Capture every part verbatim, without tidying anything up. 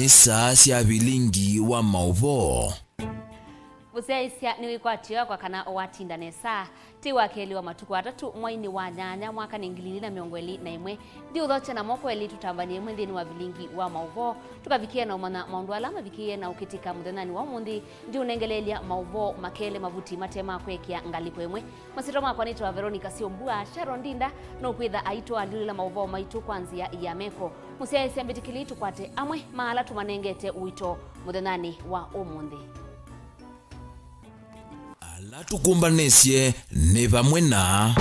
Saa sya vilingi wa maũvoo. Mũsyaĩĩsya nĩwĩkwatĩwa kwa kana watinda nesa. Ti wa kelĩ wa matukũ atatũ mwainĩ wa nyanya mwaka nĩ ngili ilĩ na mĩongo ĩlĩ na ĩmwe. Ndiũthokya na moko elĩ tũtambanie ĩmwe nthĩnĩ wa vilingi wa maũvoo. Tũkavikĩe na ũmanya maũndũ ala mavikĩie na ũkĩtĩka mũthenyanĩ wa ũmũnthĩ. Ndiũnengeleelya maũvoo makele mavuti mate ma kwekĩa ngalĩko ĩmwe. Masyĩtwa makwa nĩtawa Veronica Syombua. Sharon Ndinda nũkwĩtha aitũ alyũlĩla maũvoo maitũ kwa nzĩa ya meko. Mũsyaĩĩsya mbĩtĩkĩlei tũkwate amwe ma ala tũmanengete ũito mũthenyanĩ wa ũmũnthĩ. Ala tũkũmbanĩsye nĩ vamwe na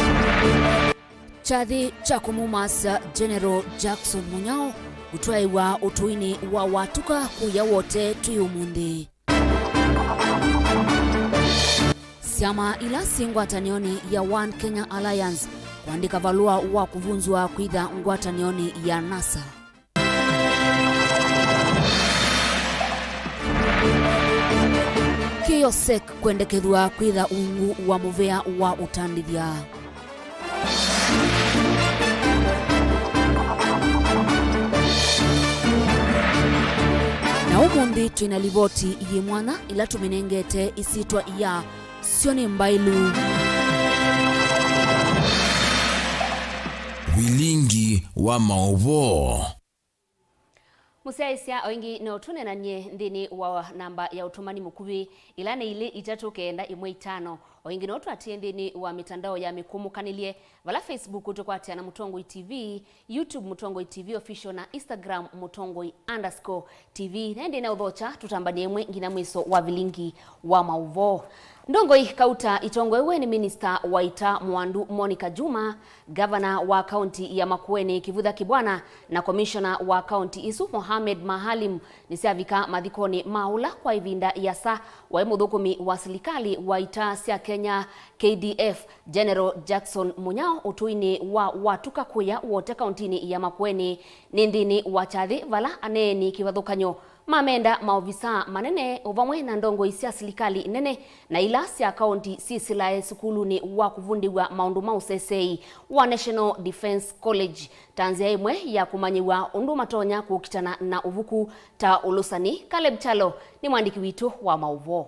kyathĩ kya kũmumasa General Jackson Munyao kũtwaĩwa ũtũinĩ wa Watuka kũya Wote twĩ ũmũnthĩ. Syama ila syĩ ngwatanĩonĩ ya One Kenya Alliance kũandĩka valũa wa kũvunzwa kwĩtha ngwatanĩonĩ ya NASA. Kĩosek kwendekethw'a kwĩtha ungu wa mũvea wa ũtandĩthya. Na ũmũnthĩ twĩ na livoti yĩ mwanya ĩla tũmĩnengete ĩsyĩtwa ya Syo nĩ Mbaĩlu. Vilingi wa maũvoo. Mũsyaĩĩsya, o ĩngĩ no tũneenany'e nthĩnĩ wa namba ya ũtũmani mũkuvĩ, ĩla nĩ ilĩ itatũ kenda ĩmwe itano. O ĩngĩ no tũatĩĩe nthĩnĩ wa mĩtandao ya mĩkũmũkanĩlye, vala Facebook tũkwatĩana Mũtongoi T V, YouTube Mũtongoi T V Official, na Instagram Mũtongoi underscore T V. Na ĩndĩ na ũthokya, tũtambanie ĩmwe nginya mwĩso wa vilingi wa maũvoo. Ndongoi kauta itongoew'e nĩ minista wa ita Mwandu Monica Juma, Gavana wa kaunti ya Makueni Kivutha Kibwana na komishona wa kaunti isu Mohamed Maalim nĩsyavika mathikonĩ ma ũla kwa ĩvinda ĩasa waĩ mũthũkũmi wa silikalĩ wa ita sya Kenya K D F, General Jackson Munyao, ũtũinĩ wa Watuka kũya Wote kauntinĩ ya Makueni. Nĩ nthĩnĩ wa kyathĩ vala aneeni kĩvathũkany'o mamenda maovisaa manene o vamwe na ndongoi sya silikalĩ nene na ila sya kaunti syĩsĩlae sukulunĩ wa kũvundĩw'a maũndũ ma ũseseei wa National Defence College ta nzĩa ĩmwe ya kũmanyĩw'a ũndũ matonya kũkitana na ũvuku ta ũlũsani. Caleb Kyalo nĩ mwandĩki witũ wa maũvoo.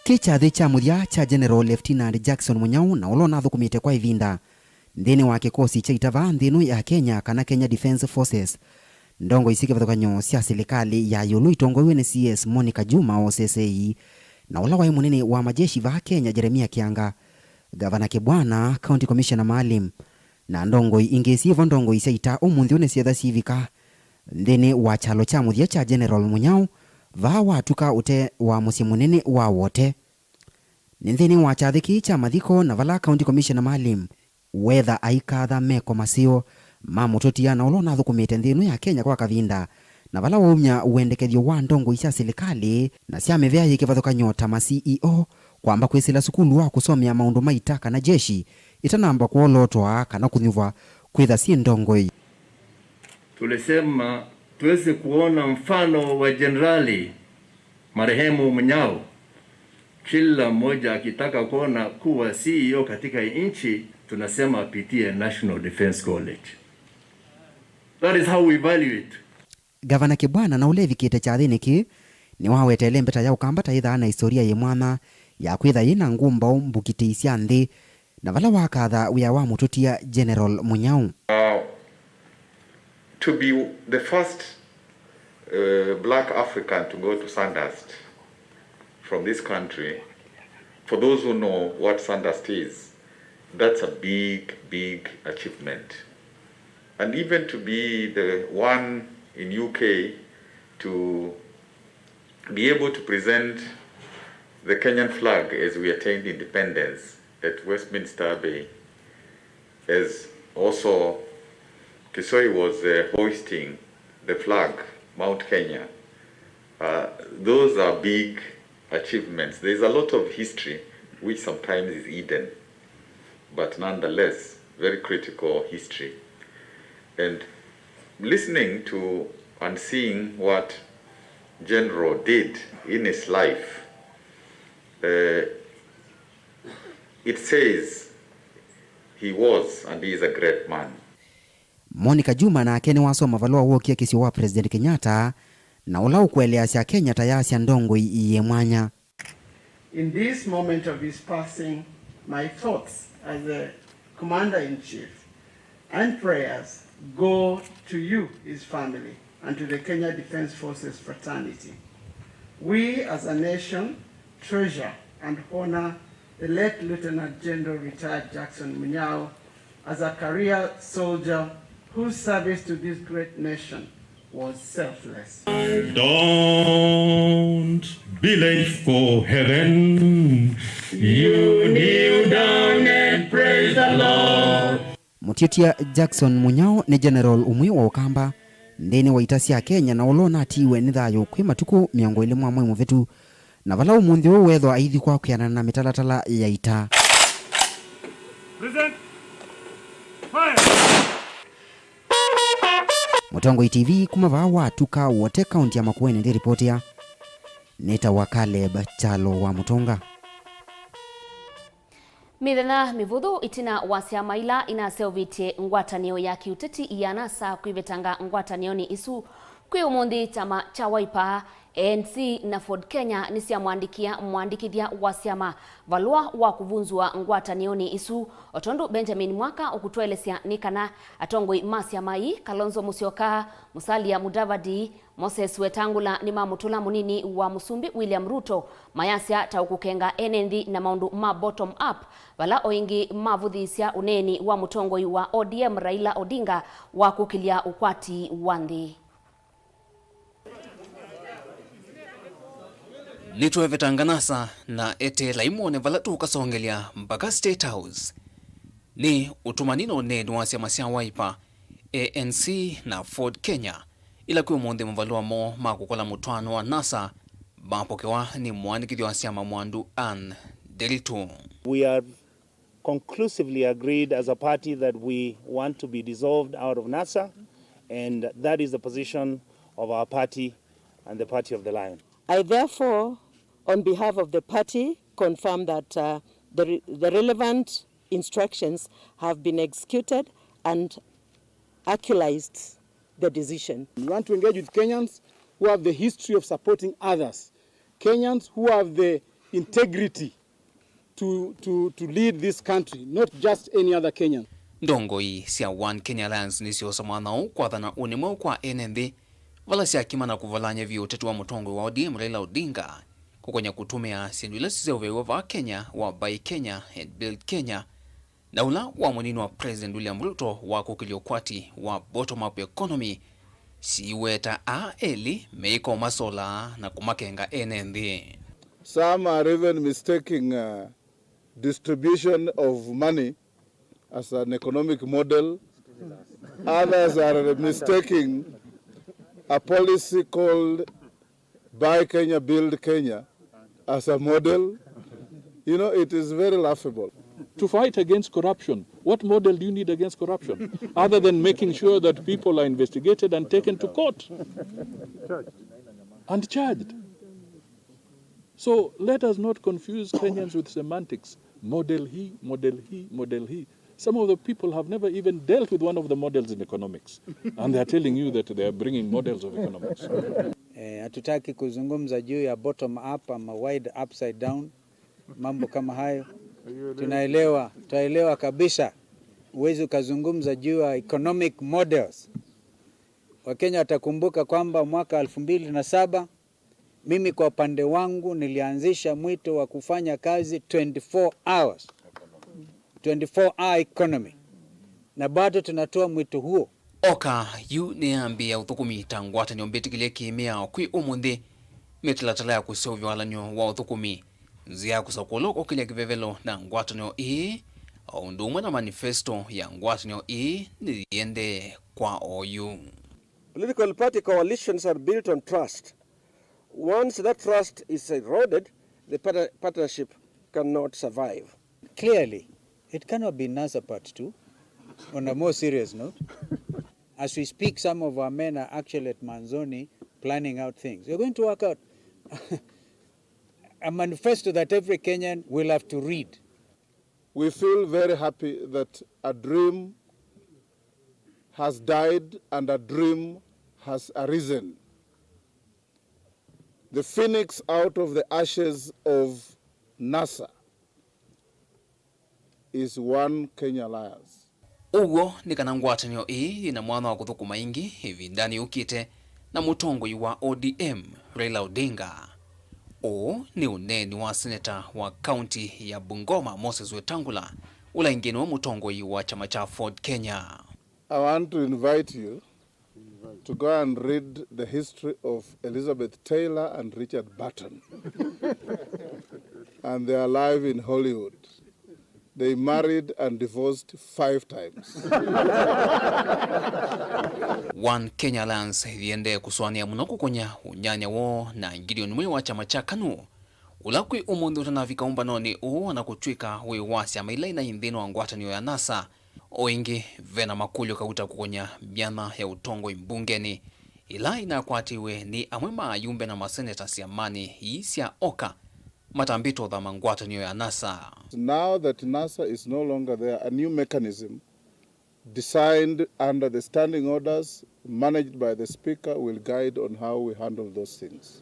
Kĩ kyathĩ kya mũthya kya General Lieutenant Jackson Munyao, na ũla ũnathũkũmĩte kwa ĩvinda nthĩnĩ wa kĩkosi kya ita vaa nthĩ ĩno ya Kenya, kana Kenya Defence Forces. Ndongoi syĩ kĩvathũkany'o sya silikalĩ ya ĩũlũ itongoew'e nĩ C S Monica Juma, O S S A, na ũla waĩ mũnene wa majeshi vaa Kenya, Jeremia Kianga, Gavana Kibwana, County Commissioner Maalim, na ndongoi ingĩ syĩ vo. Ndongoi sya ita ũmũnthĩ ũũ nĩsyĩtha syĩvika nthĩnĩ wa kyalo kya mũthya kya General Munyao, vaa Watuka ũtee wa mũsyĩ mũnene wa Wote. Nĩ nthĩnĩ wa kyathĩ kĩĩ kya mathiko, na vala County Commissioner Maalim weetha aikatha meko maseo ma mũtũtia na ũla ũnathũkũmĩte nthĩ ĩno ya Kenya kwa kavinda, na vala waumya wendekethyo wa ndongoi sya silikalĩ na sya mĩvea yĩ kĩvathũkany'o ta ma C E O kwamba kwĩsĩla sukulu wa kũsomea maũndũ ma ita kana jeshi ĩtanamba kwolootwa kana kũnyuvwa kwĩtha syĩ ndongoi. Tulisema tuweze kuona mfano wa Jenerali marehemu Munyao. Kila mmoja akitaka kuona kuwa C E O katika nchi, tunasema apitie National Defence College. That is how we evaluate. Gavana Kibwana, na ũla evikĩte kyathĩnĩ kĩĩ, nĩwaweteele mbeta ya Ũkamba ta yĩthaa na istoria yĩ mwanya ya kwĩtha yĩ na ngũmbaũ mbukitĩi sya nthĩ, na vala wakatha wĩa wa mũtũtia General Munyao. Uh, to be the first, uh, black African to go to Sandhurst from this country, for those who know what Sandhurst is, that's a big, big achievement. And even to be the one in U K to be able to present the Kenyan flag as we attained independence at Westminster Abbey, as also Kisoi was, uh, hoisting the flag, Mount Kenya. Uh, those are big achievements. There is a lot of history which sometimes is hidden, but nonetheless, very critical history. And listening to and seeing what General did in his life, uh, it says He was and he is a great man. Monica Juma nake nĩwasoma valũa wookie kĩsio wa President Kenyatta, na ũla ũkũeleasya Kenya ta yasya ndongoi yĩ mwanya. In this moment of his passing, my thoughts as the Commander-in-Chief and prayers go to you, his family, and to the Kenya Defence Forces fraternity. We, as a nation, treasure and honor the late Lieutenant General Retired Jackson Munyao as a career soldier whose service to this great nation was selfless. Don't be late for heaven. You kneel down and praise the Lord. Mũtiũtia Jackson Munyao nĩ general ũmwe wa Ũkamba nthĩnĩ wa ita sya Kenya, na ũla ũnatiiwe nĩ thayũ kwĩ matukũ mĩongo ĩlĩ mwa mwei mũvĩtu, na vala ũmũnthĩ ũũ weethwa aithikwa kwĩanana na mĩtalatala ya ita. Present. Fire. Mũtongoi T V kuma vaa wa Tuka Wote, kaunti ya Makueni, ndĩripotĩa. Nĩtawa Caleb Kyalo wa Mũtũnga. Mĩthenya mĩvũthũ ĩtina wa syama ila inaseũvĩtye ngwatanĩo ya kĩũteti ya NASA kwĩvetanga ngwatanĩonĩ isu, kwĩ ũmũnthĩ kyama kya Wiper, A N C na Ford Kenya nĩsyamwandĩkĩa mũandĩkĩthya wa syama valũa wa kũvunzũa ngwatanĩonĩ isu, o tondũ Benjamin Mwaka ũkũtũelesya nĩ kana atongoi ma syama ii, Kalonzo Musyoka, Musalia Mudavadi, Moses Wetangula nĩmamũtũla mũnini wa Mũsumbĩ William Ruto mayasya ta ũkũkenga ene nthĩ na maũndũ ma bottom up, vala o ĩngĩ mavũthĩĩsya ũneeni wa mũtongoi wa O D M Raila Odinga wa kũkĩlya ũkwati wa nthĩ. Nĩtwevetanga NASA na eteelai mwone vala tũkasongelya mpaka State House. Nĩ ũtũmani na ũneeni wa syama sya Wiper, A N C na Ford Kenya, ila kwĩ ũmũnthĩ mavalũa moo ma kũkola mũtwaano wa NASA mapokewa nĩ mũandĩkĩthya wa syama Mwandu Ann Nderitu. We have conclusively agreed as a party that we want to be dissolved out of NASA, and that is the position of our party and the Party of the Lion. I therefore, on behalf of the party, confirm that, uh, the re-, the relevant instructions have been executed and actualized the decision. We want to engage with Kenyans who have the history of supporting others, Kenyans who have the integrity to, to, to lead this country, not just any other Kenyan. Ndongoi sya One Kenya Alliance nĩsyoosa mwanya ũũ kwathana ũnĩ mweũ kwa ene nthĩ, vala syakima na kũvalany'a vyũ ũteti wa mũtongoi wa O D M Raila Odinga kũkony'a kũtũmĩa syĩndũ ila siseũvĩw'e vaa Kenya wa Buy Kenya and Build Kenya, na ũla wa mũnini wa President William Ruto wa kũkĩlya ũkwati wa bottom up economy, siweta aa elĩ meĩka ũmasolaa na kũmakenga ene nthĩ. Some are even mistaking, uh, distribution of money as an economic model. Others are mistaking a policy called Buy Kenya, Build Kenya as a model. You know, it is very laughable. To fight against corruption, what model do you need against corruption? Other than making sure that people are investigated and taken to court and charged. So let us not confuse Kenyans with semantics. Model hii, model hii, model hii. Some of the people have never even dealt with one of the models in economics, and they are telling you that they are bringing models of economics. Eh, hatutaki kuzungumza juu ya bottom up ama wide upside down, mambo kama hayo. Tunaelewa, twaelewa kabisa. Huwezi ukazungumza juu ya economic models. Wakenya watakumbuka kwamba mwaka elfu mbili na saba, mimi kwa upande wangu nilianzisha mwito wa kufanya kazi twenty-four hours. Twenty-four hour economy. Na bado tunatoa mwito huo. Oka yu nĩyambĩĩa ũthũkũmi ta ngwatanĩo mbĩtĩkĩlye kĩ-mĩao kwĩ ũmũnthĩ, mĩtalatala ya kũseũvya walany'o wa ũthũkũmi, nzĩa ya kũsakũla ũkokĩlya kĩvevelo na ngwatanĩo ĩĩ, o ũndũ ũmwe na manifesto ya ngwatanĩo ĩĩ nĩyĩendee kwa oyu. Political party coalitions are built on trust. Once that trust is eroded, the partner-, partnership cannot survive. Clearly, it cannot be NASA Part two. On a more serious note, as we speak, some of our men are actually at Manzoni planning out things. We're going to work out a manifesto that every Kenyan will have to read. We feel very happy that a dream has died and a dream has arisen. The phoenix out of the ashes of NASA is One Kenya Alliance. Ũw'o nĩ kana ngwatanĩo ĩĩ yĩna mwanya wa kũthũkũma ĩngĩ ĩvindanĩ yũkĩte na mũtongoi wa O D M, Raila Odinga. Ũũ nĩ ũneeni wa seneta wa kaunti ya Bungoma, Moses Wetangula, ũla ĩngĩ nĩwe mũtongoi wa kyama kya Ford Kenya. I want to invite you to go and read the history of Elizabeth Taylor and Richard Burton. And they are alive in Hollywood. They married and divorced five times. One Kenya Alliance yĩendee kũsũanĩa mũno kũkũnya ũnyanya woo na Gideon Moi wa kyama kya KANU, ũla kwĩ ũmũnthĩ ũtanavika ũmbanonĩ ũũ, ona kũtw'ĩka wĩ wa syama ila ina nthĩnĩ wa ngwatanĩo ya NASA. O ĩngĩ, ve na makũlyo kauta kũkũnya myanya ya ũtongoi mbungenĩ, ĩla ĩnakwatĩwe nĩ amwe ma ayumbe na maseneta syamanĩ ii sya oka matambĩte ũthama ngwatanĩo ya NASA. Now that NASA is no longer there, a new mechanism designed under the standing orders managed by the Speaker will guide on how we handle those things.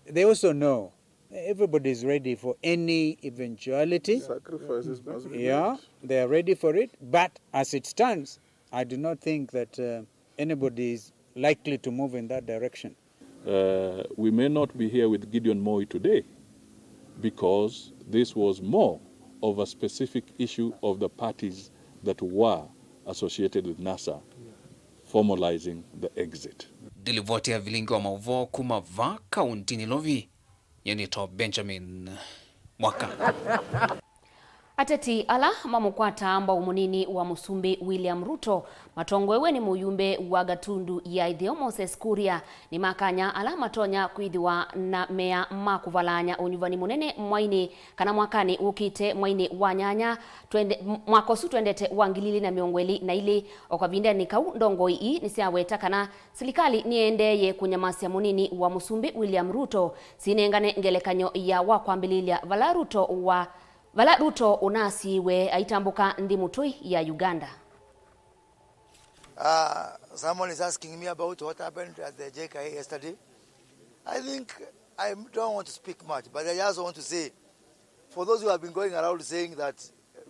They also know everybody is ready for any eventuality. Sacrifices must be made. Yeah, they are ready for it, but as it stands, I do not think that, uh, anybody is likely to move in that direction. Uh, we may not be here with Gideon Moi today because this was more of a specific issue of the parties that were associated with NASA formalizing the exit. Ndilivoti ya vilingi wa mauvoo kuma va kaunti Nairobi, nĩnĩtwa Benjamin Mwaka. Ateti ala mamũkwataa mbau mũnini wa Mũsumbĩ William Ruto, matongoew'e nĩ mũyumbe wa Gatundu ya Ĩtheo Moses Kuria, nĩmakanya ala matonya kwĩthĩwa na mea ma kũvalaany'a ũnyuvani mũnene mwainĩ kana mwakanĩ ũkĩte, mwainĩ wa nyanya, twende, m-, mwaka ũsu twendete wa ngili ilĩ na mĩongo ĩlĩ na ilĩ. O kavindanĩ kau, ndongoi ii nĩsyaweta kana silikalĩ nĩyendeeye kũnyamasya mũnini wa Mũsumbĩ William Ruto syĩnengane ngelekany'o ya wa kwambĩlĩlya vala Ruto wa Vala Ruto ũnasiĩwe aitambũka nthĩ mũtũi ya Uganda. Uh, someone is asking me about what happened at the J K I A yesterday. I think I don't want to speak much, but I just want to say, for those who have been going around saying that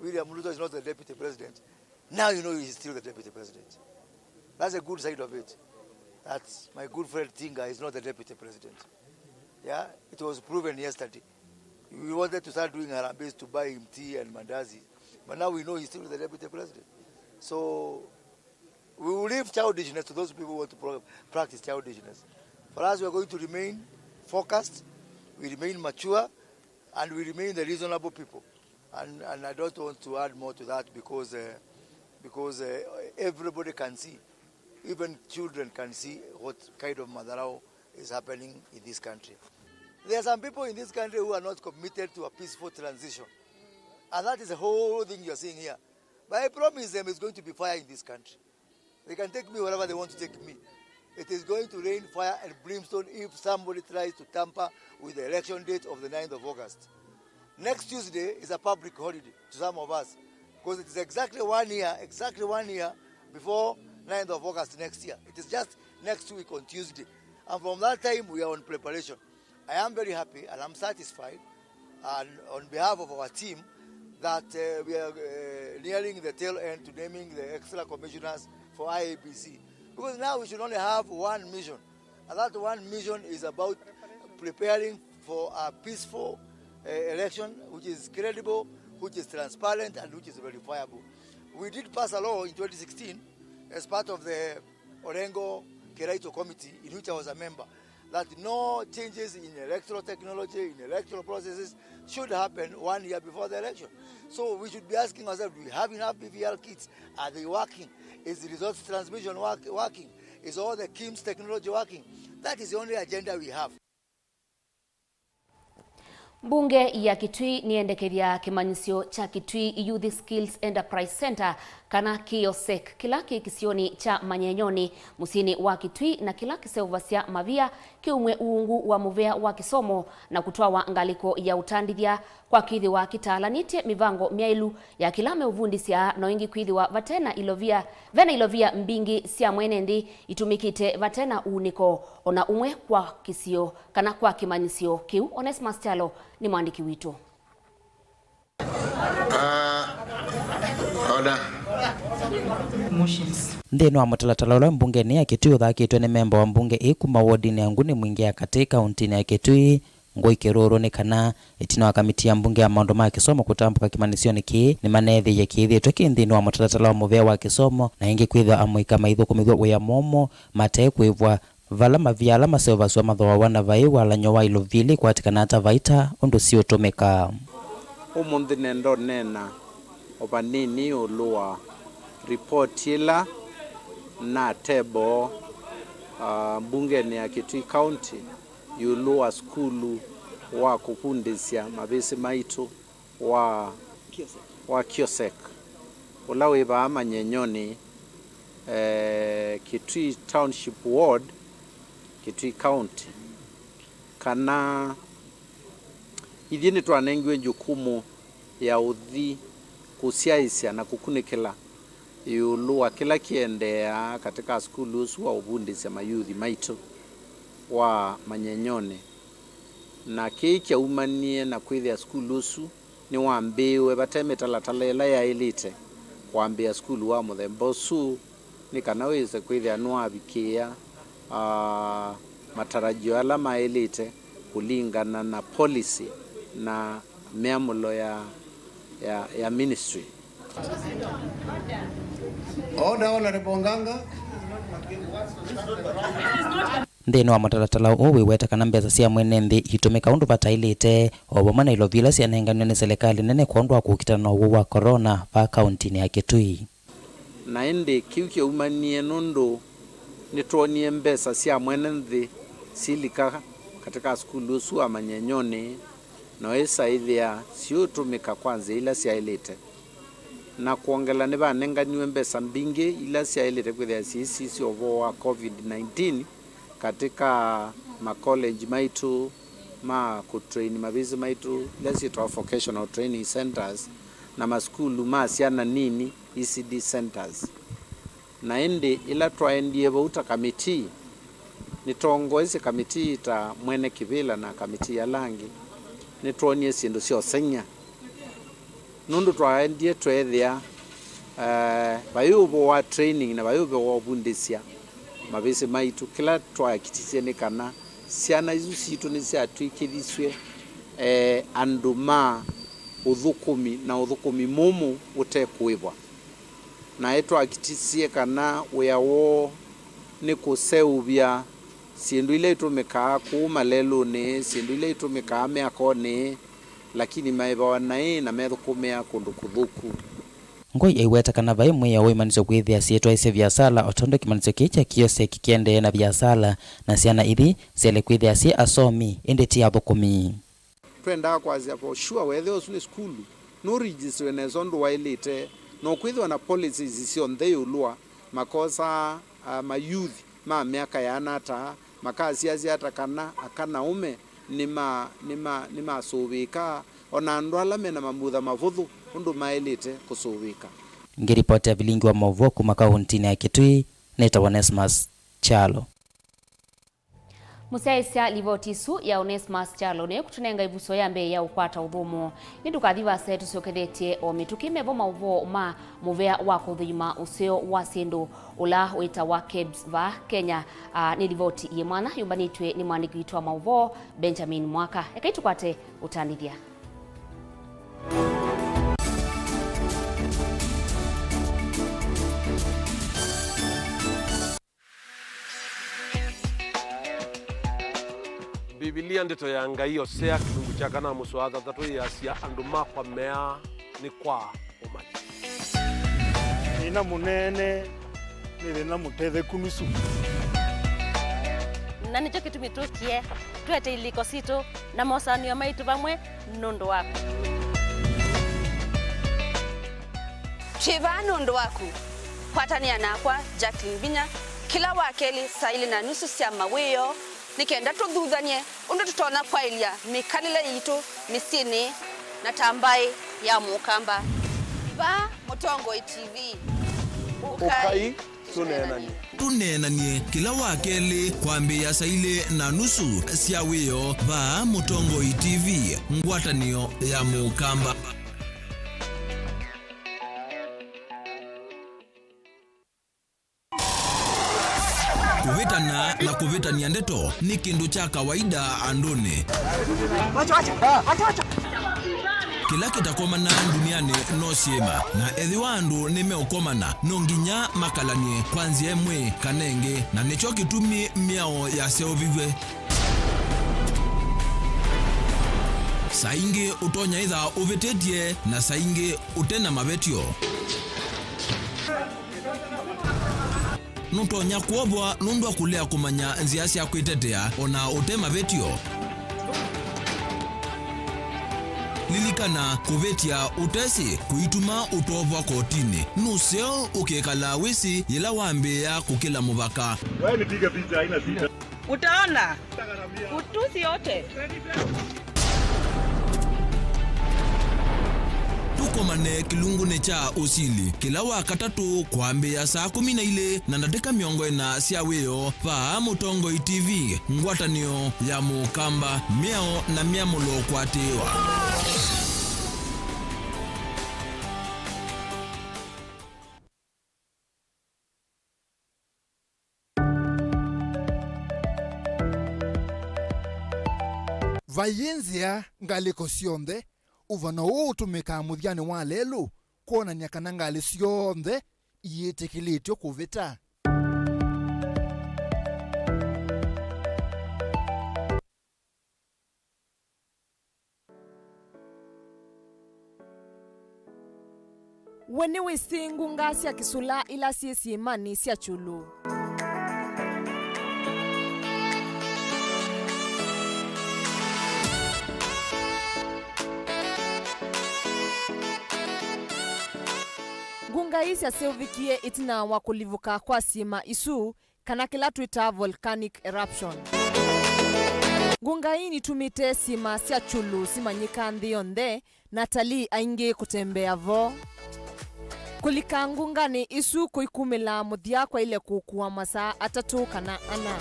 William Ruto is not the deputy president, now you know he is still the deputy president. That's a good side of it. That my good friend Tinga is not the deputy president. Yeah, it was proven yesterday. We wanted to start doing harambees to buy him tea and mandazi, but now we know he's still the deputy president. So we will leave childishness to those people who want to pro-, practice childishness. For us, we are going to remain focused, we remain mature, and we remain the reasonable people. And, and I don't want to add more to that because, uh, because, uh, everybody can see, even children can see what kind of madharau is happening in this country. There are some people in this country who are not committed to a peaceful transition. And that is the whole thing you are seeing here. But I promise them it's going to be fire in this country. They can take me wherever they want to take me. It is going to rain fire and brimstone if somebody tries to tamper with the election date of the ninth of August. Next Tuesday is a public holiday to some of us, because it is exactly one year, exactly one year before ninth of August next year. It is just next week on Tuesday. And from that time, we are on preparation. I am very happy and I'm satisfied, and on behalf of our team, that, uh, we are, uh, nearing the tail end to naming the extra commissioners for I E B C. Because now we should only have one mission, and that one mission is about preparing for a peaceful, uh, election which is credible, which is transparent, and which is verifiable. We did pass a law in twenty sixteen as part of the Orengo Kiraito Committee, in which I was a member, that no changes in electoral technology, in electoral processes, should happen one year before the election. So we should be asking ourselves, do we have enough B V R kits? Are they working? Is the results transmission work, working? Is all the KIMS technology working? That is the only agenda we have. Mbunge ya Kitui nĩyendekethya kĩmanyĩsyo kya Kitui Youth Skills Enterprise Center kana Kiosek, kĩla kĩ kĩsionĩ kya Manyenyonĩ, mũsyĩnĩ wa Kitui, na kĩla kĩseũvasya mavia kĩumw'e uungu wa mũvea wa kĩsomo na kũtwawa ngalĩko ya ũtandĩthya, kwa kwĩthĩwa kĩtaalanĩtye mĩvango myaĩlu ya kĩla meũvundĩsya, no ĩngĩ kwĩthĩwa vate na ilovia, ve na ilovia mbingĩ sya mwene nthĩ itũmĩkĩte vate na uunĩko o na ũmwe kwa kĩsio kana kwa kĩmanyĩsyo kĩu. Onesmus Kyalo nĩ mwandĩki witũ. Ah, order. Motions. Nthĩnĩ wa mũtalatala ũla mbungenĩ ya Kitui ũthakĩtwe nĩ memba wa mbunge ĩĩ kuma wodinĩ ya Nguni Mwingĩ ya Katĩ kauntinĩ ya Kitui, Ngũi Kĩrũrũ, nĩ kana ĩtina wa kamiti ya mbunge ya maũndũ ma kĩsomo kũtambũka kĩmanyĩsyonĩ kĩĩ, nĩmaneethĩie kĩĩthĩtwe kĩ nthĩnĩ wa mũtalatala wa mũvea wa kĩsomo, na ĩngĩ kwĩthwa amũika maithũkũmĩthw'a wĩa mũmũ mate kwĩvwa vala mavia ala maseũvasw'a mathooawa na vai walany'o wa ilovia ila ikwatĩkanaa ta vaita ũndũ siũtũmĩka. Ũmũnthĩ nenda ũneena o vanini ĩũlũ wa ripoti ĩla na table, ah, mbungenĩ ya Kitui County ĩũlũ wa sukulu wa kũvundĩsya mavĩsĩ maitũ wa, wa Kiosek, ũla wĩ vaa Manyenyonĩ, eh, Kitui Township Ward, Kitui County, kana ithyĩ nĩtwanengiwe jukumu ya ũthi kũsyaĩĩsya na kũkunĩkĩla ĩũlũ wa kĩla kĩendeeaa katĩ ka sukulu ũsu wa ũvundĩsya mayuthi maitũ wa Manyenyonĩ. Na kĩĩ kyaumanie na kwĩthĩa sukulu ũsu nĩwambĩĩwe vate mĩtalatala ĩla yaĩlĩte kwambĩĩa sukulu wa mũthemba ũsu, nĩ kana wĩse kwĩthĩa nĩwavikĩĩa, ah, matarajio ala maĩlĩte kũlingana na policy na mĩamũlo ya, ya, ya ministry. Order, Honorable Nganga. Nthĩnĩ wa mũtalatala ũũ wĩweta kana mbesa sya mwene nthĩ itũmĩka ũndũ vataĩlĩte, o vamwe na ilovia ila syanenganiwe nĩ selekalĩ nene kwondũ wa kũkitana na ũwau wa corona vaa kauntinĩ ya Kitui. Na ĩndĩ kĩu kyaumanie nũndũ nĩtwonie mbesa sya mwene nthĩ silika katĩ ka sukulu ũsu wa Manyenyonĩ, na ĩsa ĩthĩa siũtũmĩka kwa nzĩa ila syaĩlĩte. Na kwongela, nĩvanenganiwe mbesa mbingĩ ila syaĩlĩte kwĩthĩa syĩsisya ũvoo wa covid nineteen katĩ ka makolenji maitũ ma kũtrain mavĩsĩ maitũ, ila syĩtawa vocational training centers, na masukulu ma syana nini, E C D centers. Na ĩndĩ ĩla twaendie vau ta kamitii, nĩtongoesye kamitii ta mwene kĩvĩla na kamitii ala angĩ, nĩtwonie syĩndũ sya ũseng'ya. Nũndũ twaendie tweethĩa, eh, vai ũvoo wa training na vai ũvoo wa ũvundĩsya mavĩsĩ maitũ, kĩla twakitisye nĩ kana syana isu sitũ nĩsyatw'ĩkĩthisw'e, eh, andũ ma ũthũkũmi na ũthũkũmi mũmũ ũte kũĩvwa. Na ĩtwakitisye kana wĩa woo nĩ kũseũvya syĩndũ ila itũmĩkaa kũu malelũnĩ, syĩndũ ila itũmĩkaa myakonĩ, lakini maĩvawa naĩ na methũkũmĩa kũndũ kũthũku. Ngũi aiweta kana vai mwĩao wa imanyĩsyo kwĩthĩa syĩtwaĩsye viasala, o tondũ kĩmanyĩsyo kĩĩ kya Kiosek kĩendee na viasala, na syana ithi syaĩle kwĩthĩa syĩ asomi, ĩndĩ ti athũkũmi. Twendaa kwasya for sure, weethĩa ũsu nĩ sukulu, nũregistiwe nesa ũndũ waĩlĩte, na ũkwĩthĩwa na policies syonthe ĩũlũ wa makosa, ah, ma youth ma myaka yaana ata, makasyasya ata kana aka na aũme nĩma-, nĩma-, nĩmasũvĩĩka, o na andũ ala me na mamutha mavũthũ ũndũ maĩlĩte kũsũvĩĩka. Ngĩripotĩa vilingi wa maũvoo kuma kauntinĩ ya Kitui, nĩtawa Onesmus Kyalo. Mũsyaĩĩsya livoti ĩsu ya Onesmus Kyalo nĩyo ĩkũtũnenga ĩvuso ya mbee ya ũkwata ũthũmũo. Nĩ ndũkathi vasa, tũsyokethetye o mĩtũkĩ. Mevo maũvoo ma mũvea wa kũthũima ũseo wa syĩndũ ũla wĩtawa kebs vaa Kenya. Aa, nĩ livoti yĩ mwanya yũmbanĩtw'e nĩ mwandĩki witũ wa maũvoo, Benjamin Mwaka. Ekai tũkwate ũtandĩthya. Mbivilia, Ndeto ya Ngai, Osea, kĩlungu kya kana mũsoa wa thanthatũ yĩasya, "Andũ makwa meaa nĩ kwa ũmanya." Thĩna mũnene nĩ thĩna mũtetheku nusu. Na nĩkyo kĩtumi tũkie twete ilĩko sitũ na mosanĩo maitũ vamwe nũndũ waku. Twĩ vaa nũndũ waku. Kwatanĩa nakwa, Jacqueline Vinya, kĩla wa kelĩ saa ilĩ na nusu sya mawĩoo, nĩ kenda tũthuthany'e ũndũ tũtonya kwaĩlya mĩkalĩle yitũ mĩsyĩnĩ na ta mbaĩ ya Mũkamba. Vaa Mũtongoi T V. Ũkai tũneenany'e. Tũneenany'e kĩla wa kelĩ kwambĩĩa saa ilĩ na nusu sya wĩoo vaa Mũtongoi T V, ngwatanĩo ya Mũkamba. Kũvĩtana na kũvĩtany'a ndeto nĩ kĩndũ kya kawaida andũnĩ. Kĩla kĩtakomana ndunianĩ no syĩma, na ethĩwa andũ nĩmeũkomana, no nginya makalany'e kwa nzĩa ĩmwe kana ĩngĩ, na nĩkyo kĩtumi mĩao yaseũviw'e. Saa ingĩ ũtonya ĩtha ũvĩtĩtye, na saa ingĩ ũte na mavetyo. Nũtonya kwovwa nũndũ wa kũlea kũmanya nzĩa sya kwĩtetea o na ũte mavĩtyo. Lilikana, kũvĩtya ũtesĩ kũituma ũtovwa kotinĩ. Nũseo ũkĩkalaa wĩsĩ yĩla wambĩĩa kũkĩla mũvaka. Wewe nipige picha, haina shida. Utaona? Utusi yote. Tũkomane kĩlungunĩ kya ũsili kĩla wa katatũ kwambĩĩa saa kũmi na ilĩ na ndatĩka mĩongo ĩna sya wĩoo vaa Mũtongoi T V, ngwatanĩo ya Mũkamba, mĩao na myamũlo kũatĩĩwa. Vaiĩ nzĩa ngalĩko syonthe. Ũvano ũũ ũtũmĩkaa mũthyanĩ wa lelũ kwonany'a kana ngalĩ syonthe iyĩtĩkĩlĩtw'e kũvĩta. We nĩwĩsĩ ngunga sya kĩsũla ila syĩ syĩmanĩ sya kyũlũ? Ngunga ii syaseũvĩkie ĩtina wa kũlivũka kwa syĩma isu, kana kĩla twĩtaa volcanic eruption. Ngunga ii nitumĩte syĩma sya kyũlũ simanyĩka nthĩ yonthe, na atalii aingĩ kũtembea vo. Kũlika ngunganĩ isu kũikumĩla mũthya kwaile kũkua masaa atatũ kana ana.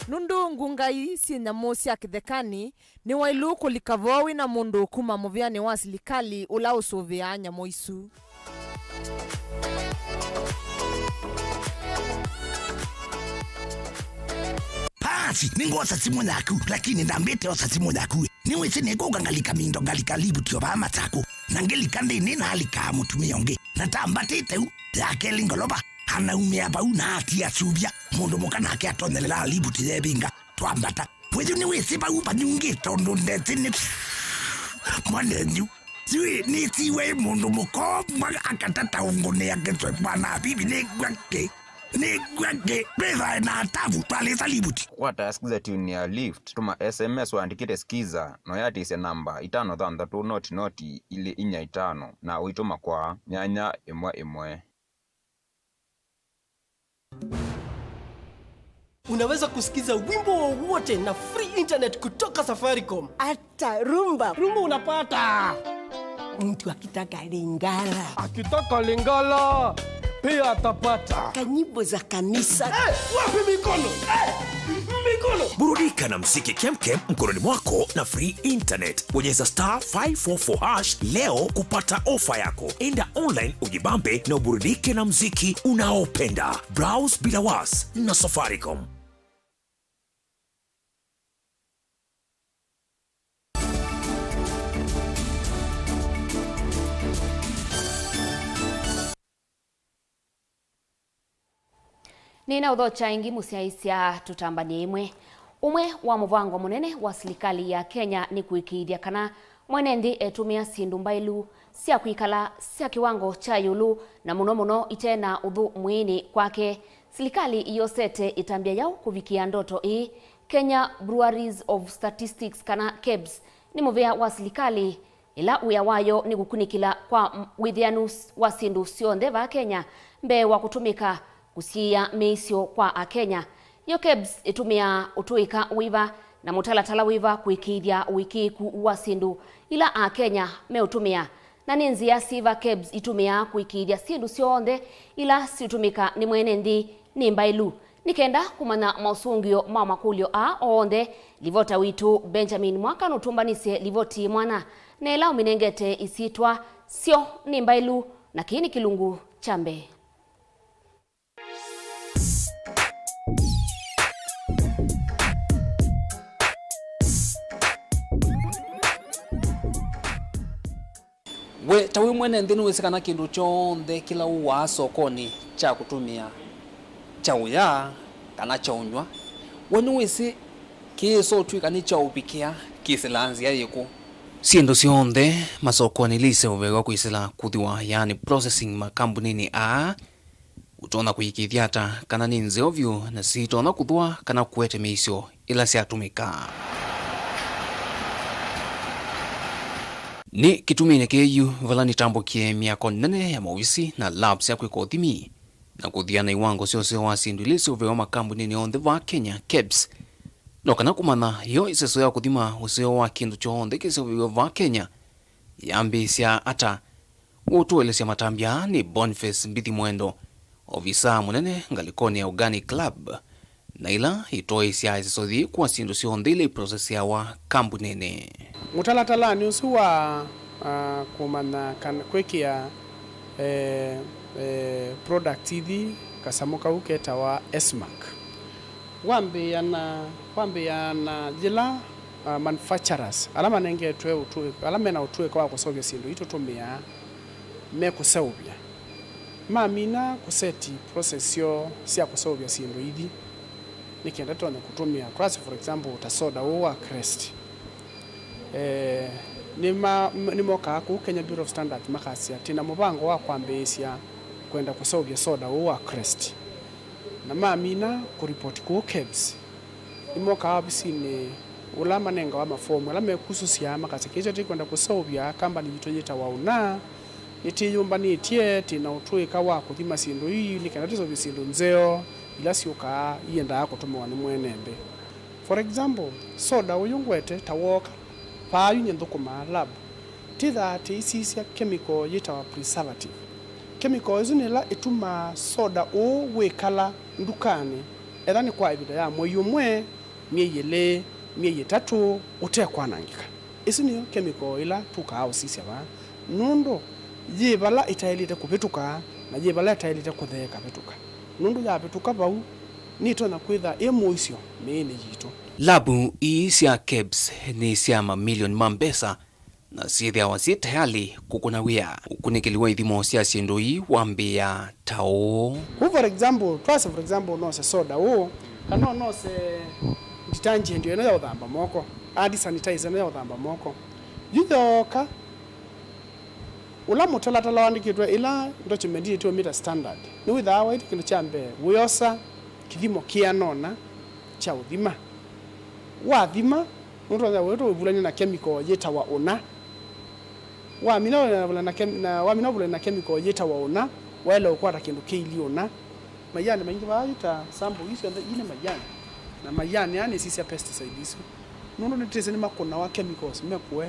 Nũndũ ngunga ii syĩ nyamũ sya kĩthekanĩ, nĩwaĩlu kũlika vo wĩ na mũndũ kuma mũvĩanĩ wa silikalĩ ũla ũsũvĩaa nyamũ isu. Basi, nĩngwosa simũ yaku, lakini ndambĩte osa simũ yaku. Nĩwĩsĩ nĩkũka ngalika mindo, ngalika livuti o vaa Masakũ. Na ngĩlika nthĩnĩ, nalikaa mũtumĩa ũngĩ. Na tambatĩte u, ya kelĩ ngolova, anaumĩa vau na atia suvya. Mũndũ mũka nake atonyelelaa livuti yevinga. Twambata. Wĩyu nĩwĩsĩ vau vanyungĩte ũndũ ndesĩ nĩ mwanenyu. Sijui nĩsiwe mũndũ mũkomwa akatata ũngũnĩa kĩswe mwana bibi nĩngwa kĩ. Nĩngwa kĩ. Mbĩthae na atavu twalĩsa livuti. Kũkwata sikiza tune ya Lift, tũma S M S waandĩkĩte sikiza, na ũyatĩĩsya namba itano thanthatũ noti noti ilĩ inya itano na ũitũma kwa nyanya ĩmwe ĩmwe. Unaweza kusikiza wimbo wowote na free internet kutoka Safaricom. Hata rumba. Rumba unapata. Mtu akitaka Lingala. Akitaka Lingala, pia atapata. Kanyimbo za kanisa. Eh, wapi mikono? Eh, mikono. Burudika na mziki kemkem mkononi mwako na free internet. Bonyeza star five four four hash leo kupata ofa yako. Enda online ujibambe na uburudike na mziki unaopenda. Browse bila was na Safaricom. Nĩnaũthokya ĩngĩ mũsyaĩĩsya tũtambanĩe ĩmwe. Ũmwe wa mũvango mũnene wa silikalĩ ya Kenya nĩ kũĩkĩĩthya kana mwene nthĩ etũmĩa syĩndũ mbaĩlu sya kwĩkala sya kĩwango kya ĩũlũ, na mũno mũno ite na ũthũ mwĩĩnĩ kwake. Silikalĩ ĩyosete ĩtambya yaũ kũvikĩa ndoto ĩĩ? Kenya Bureau of Statistics, kana kebs, nĩ mũvĩa wa silikalĩ ĩla wĩa wayo nĩ kũkunĩkĩla kwa m-, wĩthĩanu s-, wa syĩndũ syonthe vaa Kenya mbee wa kũtũmĩka kũsiĩĩa mĩisyo kwa Akenya. Yo KEBS ĩtũmĩaa ũtũĩka wĩva na mũtalatala wĩva kũĩkĩĩthya ũĩkĩĩku wa syĩndũ ila Akenya meũtũmĩa? Na nĩ nzĩa syĩva KEBS itũmĩaa kũĩkĩĩthya syĩndũ syonthe ila siũtũmĩka nĩ mwene nthĩ nĩ mbaĩlu? Nĩ kenda kũmanya maũsũngĩo ma makũlyo aa onthe, livota witũ Benjamin Mwaka nũtũmbanĩsye livoti ĩ mwana na ĩla ũmĩnengete ĩsyĩtwa Syo nĩ Mbaĩlu, na kĩĩ nĩ kĩlungu kya mbee. We ta wĩ mwene nthĩ, nĩwĩsĩ kana kĩndũ kyonthe kĩla ũwaa sokonĩ kya kũtũmĩa, kya ũya kana kya ũnyw'a, we nĩwĩsĩ kĩĩsa ũtw'ĩka nĩ kya ũvikĩa kĩsĩlaa nzĩa yĩkũ? Syĩndũ syonthe masokonĩ ila iseũvĩawa kwĩsĩla kũthĩwa, yaani processing, makambuninĩ aa, ũtonya kũĩkĩĩthya ata kana nĩ nzeo vyũ na siitonya kũthũa kana kũete mĩisyo ĩla syatũmĩka? Nĩ kĩtuminĩ kĩĩ yu vala nĩtambũkie myako nene ya maovisi na labs sya kwĩka ũthimi na kũthia na iwango sya ũseo wa syĩndũ ila iseũvĩawa makambuninĩ onthe vaa Kenya, KEBS, no kana kũmanya yo ĩseso ya kũthima ũseo wa kĩndũ kyonthe kĩseũvĩawa vaa Kenya yambĩĩsya ata. Ũtũelesya matambya nĩ Boniface Mbithi Mwendo, ovisaa mũnene ngalĩkonĩ ya Organic Lab, na ĩla ĩtwaĩĩsya ĩseso yĩĩ kwa syĩndũ syonthe ila iproseseawa kambuninĩ. Mũtalatalanĩ ũsu wa, ah, kũmanya kana kwĩkĩa, eh, eh, product ithi kasamũ kau ketawa S-Mark. Wambĩĩa na, wambĩĩa na yĩla, uh, manufacturers, ala manengetwe ũtũĩ-, ala mena ũtũĩka wa kũseũvya syĩndũ ii tũtũmĩaa, mekũseũvya. Mamina kũseti process syoo sya kũseũvya syĩndũ ithi, nĩ kenda tũtonye kũtũmĩa, twasye, for example, ta soda ũũ wa Crest. Eh, nĩma-, nĩmokaa kũu Kenya Bureau of Standards makasya, "Twĩ na mũvango wa kwambĩĩsya kwenda kũseũvya soda ũũ wa Crest." Na mamina kũripoti kũu KEBS, nĩmokaa ovisinĩ ũla manengawa mafomu ala mekusũsya, makasya, "Kĩĩ kyo tũkwenda kũseũvya kambani yitũ yĩtawa ũna, nĩtwĩyũmbanĩtye, twĩ na ũtũĩka wa kũthima syĩndũ ii nĩ kenda tũseũvye syĩndũ nzeo ila syũkaa iendaa kũtũmĩwa nĩ mwene nthĩ." For example, soda ũyũ ngwete ta wooka, vaa yu nyie nthũkũmaa lab, twĩthaa tũisisya chemical yĩtawa preservative. Chemical ĩsu nĩ ĩla ĩtumaa soda ũũ wĩkala ndukanĩ, etha nĩ kwa ĩvinda ya mwei ũmwe, myei ĩlĩ, myei ĩtatũ, ũte kwanangĩka. Ĩsu nĩyo chemical ĩla tũkaa ũsisya vaa, nũndũ yĩ vala ĩtaĩlĩte kũvĩtũka na yĩ vala ĩtaĩlĩte kũtheeka vĩtũka. Nũndũ yavĩtũka vau, nĩtonya kwĩtha ĩ mũisyo mĩĩnĩ yitũ. Labu ii sya KEBS nĩ sya mamilioni ma mbesa, na syĩthĩawa syĩ tayalĩ kũkũna wĩa. Ũkunĩkĩli wa ithimo sya syĩndũ ii wambĩĩa ta ũũ. Kũu, for example, twasye, for example, ũnose soda ũũ, kana ũnose detergent ĩno ya ũthamba moko, hand sanitizer ĩno ya ũthamba moko. Yu yooka, ũla mũtalatala waandĩkĩtwe, ĩla document yĩtĩwe meter standard, nĩwĩthaa waĩtye kĩndũ kya mbee, wĩosa kĩthimo kĩana ũna kya ũthima. Wathima, nũtonya wĩtũ wĩvulany'a na chemical yĩtawa ũna. Wamina ũvulany'a na chem-, na wamina ũvulany'a na chemical yĩtawa ũna, waĩle ũkwata kĩndũ kĩilyĩ ũna. Maianĩ maingĩ vaa yu ta sample ii syonthe ii nĩ maianĩ. Na maianĩ aa nĩsisya pesticide isu. Nũndũ nĩtwĩsĩ nĩmakũnawa chemicals mekũe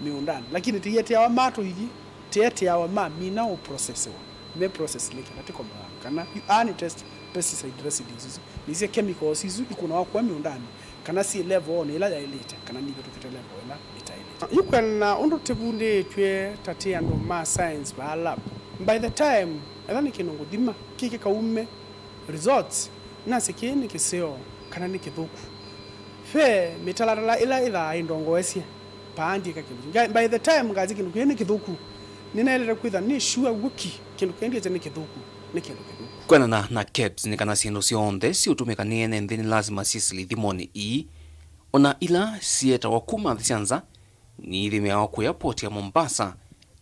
mĩũndanĩ. Lakini tĩyĩteawa matũithi, tĩeteawa mamina ũprocessiwa. Me process nĩ kenda tĩkomboa kana yu, aa nĩ test pesticide residues isu. Nĩsya chemicals isu ikũnawa kũe mĩũndanĩ, kana syĩ level-onĩ ĩla yaĩlĩte, kana nivĩtũkĩte level ĩla ĩtaĩlĩte. Yu kwĩanana na ũndũ tĩvundĩĩtw'e ta twĩ andũ ma science vaa lab, by the time, etha nĩ kĩndũ ngũthima, kĩkĩkaume results, nasye kĩĩ nĩ kĩseo kana nĩ kĩthũku. Ve mĩtalatala ĩla ĩthaa ĩndongoesye, paa ndyĩka kĩndũ kĩu. Nga-, by the time ngasya kĩndũ kĩĩ nĩ kĩthũku, nĩnaĩlĩte kwĩtha nĩ sure w'o ki kĩndũ kĩĩ ndyĩte nĩ kĩthũku, nĩ kĩndũ kĩthũku. Kwĩanana na KEBS, nĩ kana syĩndũ syonthe siũtũmĩka nĩ ene nthĩ nĩ lasima syĩsĩle ithimonĩ ii, o na ila sietawa kuma nthĩ sya nza, nĩithimĩawa kũya port ya Mombasa,